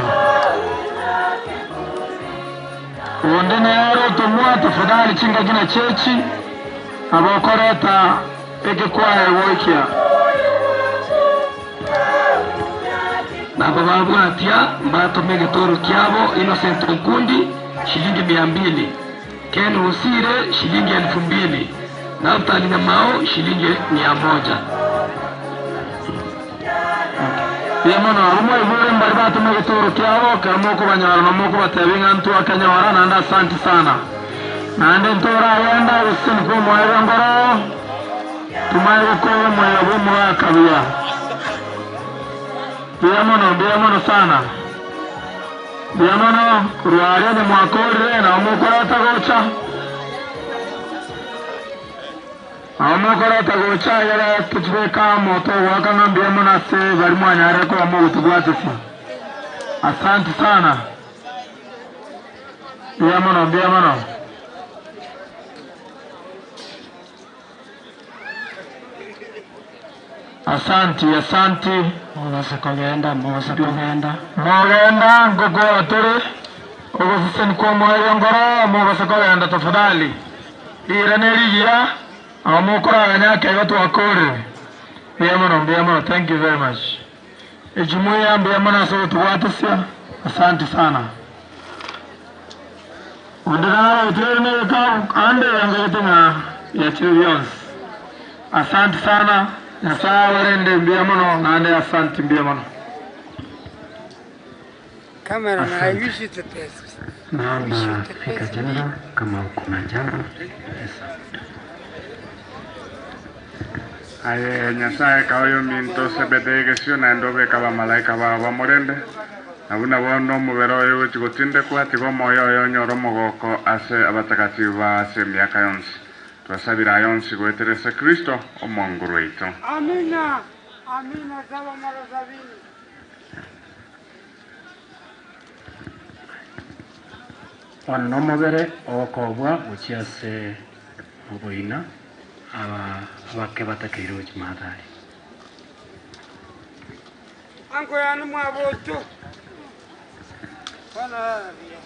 Onde nere otomwa tafadhali chingaki na chechi, nabo okoreta ekekwaya goikia. Nabo babwatia, mbatoma egetoro kiabo Innocent Onkundi shilingi mia mbili, Ken Osire shilingi elfu mbili, Naftali Nyamao shilingi mia moja. Mbuya mono abwo mwaigure mbari batoma egetoro kiabo, ekero mokobanyora na mokobatebia ng'a ntwakenyora, naende asanti sana. Naende ntoragenda gosesenia kw'omoerio nkoro, tomanye gokora omoyo bw'omogaka buya. Mbuya mono, mbuya mono sana. Mbuya mono, korwa aria onye mwakorire, nabo mokoreta gocha. Nabo mokoreta gocha egere tochibeke amo togoaka ng'a mbuya mono ase baria mwanyarire koba mogotobwatisia. Asanti sana. Mbuya mono, mbuya mono. Asanti, asanti. Mogose kogenda, mogose kogenda. Mogenda ngokora tore ogoseseni kw'omoerio nkoro, mogose kogenda tafadhali. Riira nerigiya, nabo mokoraganya akeigo twakorire. Mbuya mono, mbuya mono, thank you very much. Ejumuiya mbuya mono ase ogotobwatisia, asanti sana. Onde nare otigaire negekabu ande yangagete ng'a yachire bionsi. Asanti sana, Nyasae abarende mbuya mono naende asanti mbuya mono. Cameron, I Asante. wish you the best. Naomba Wish you the Vicar best. General kama uko na jambo pesa. Aye Nyasae, kaa oyominto Sebede egesio, naende obeke abamalaika bao bamorende, na buna bono omobere oye ogochia gotindekwa, tiga omoyo oye onyore omogoko ase abatakatifu bao ase emiaka yonsi. Twasabire aya onsi goetera ase Kristo, Omonguru oito. Amina, amina, saba mara sabini. Bono nomobere ogokobwa gochia ase oboina, aba abake batakeire gochia mathari. Ango yane mwabocho. Bono rara buya.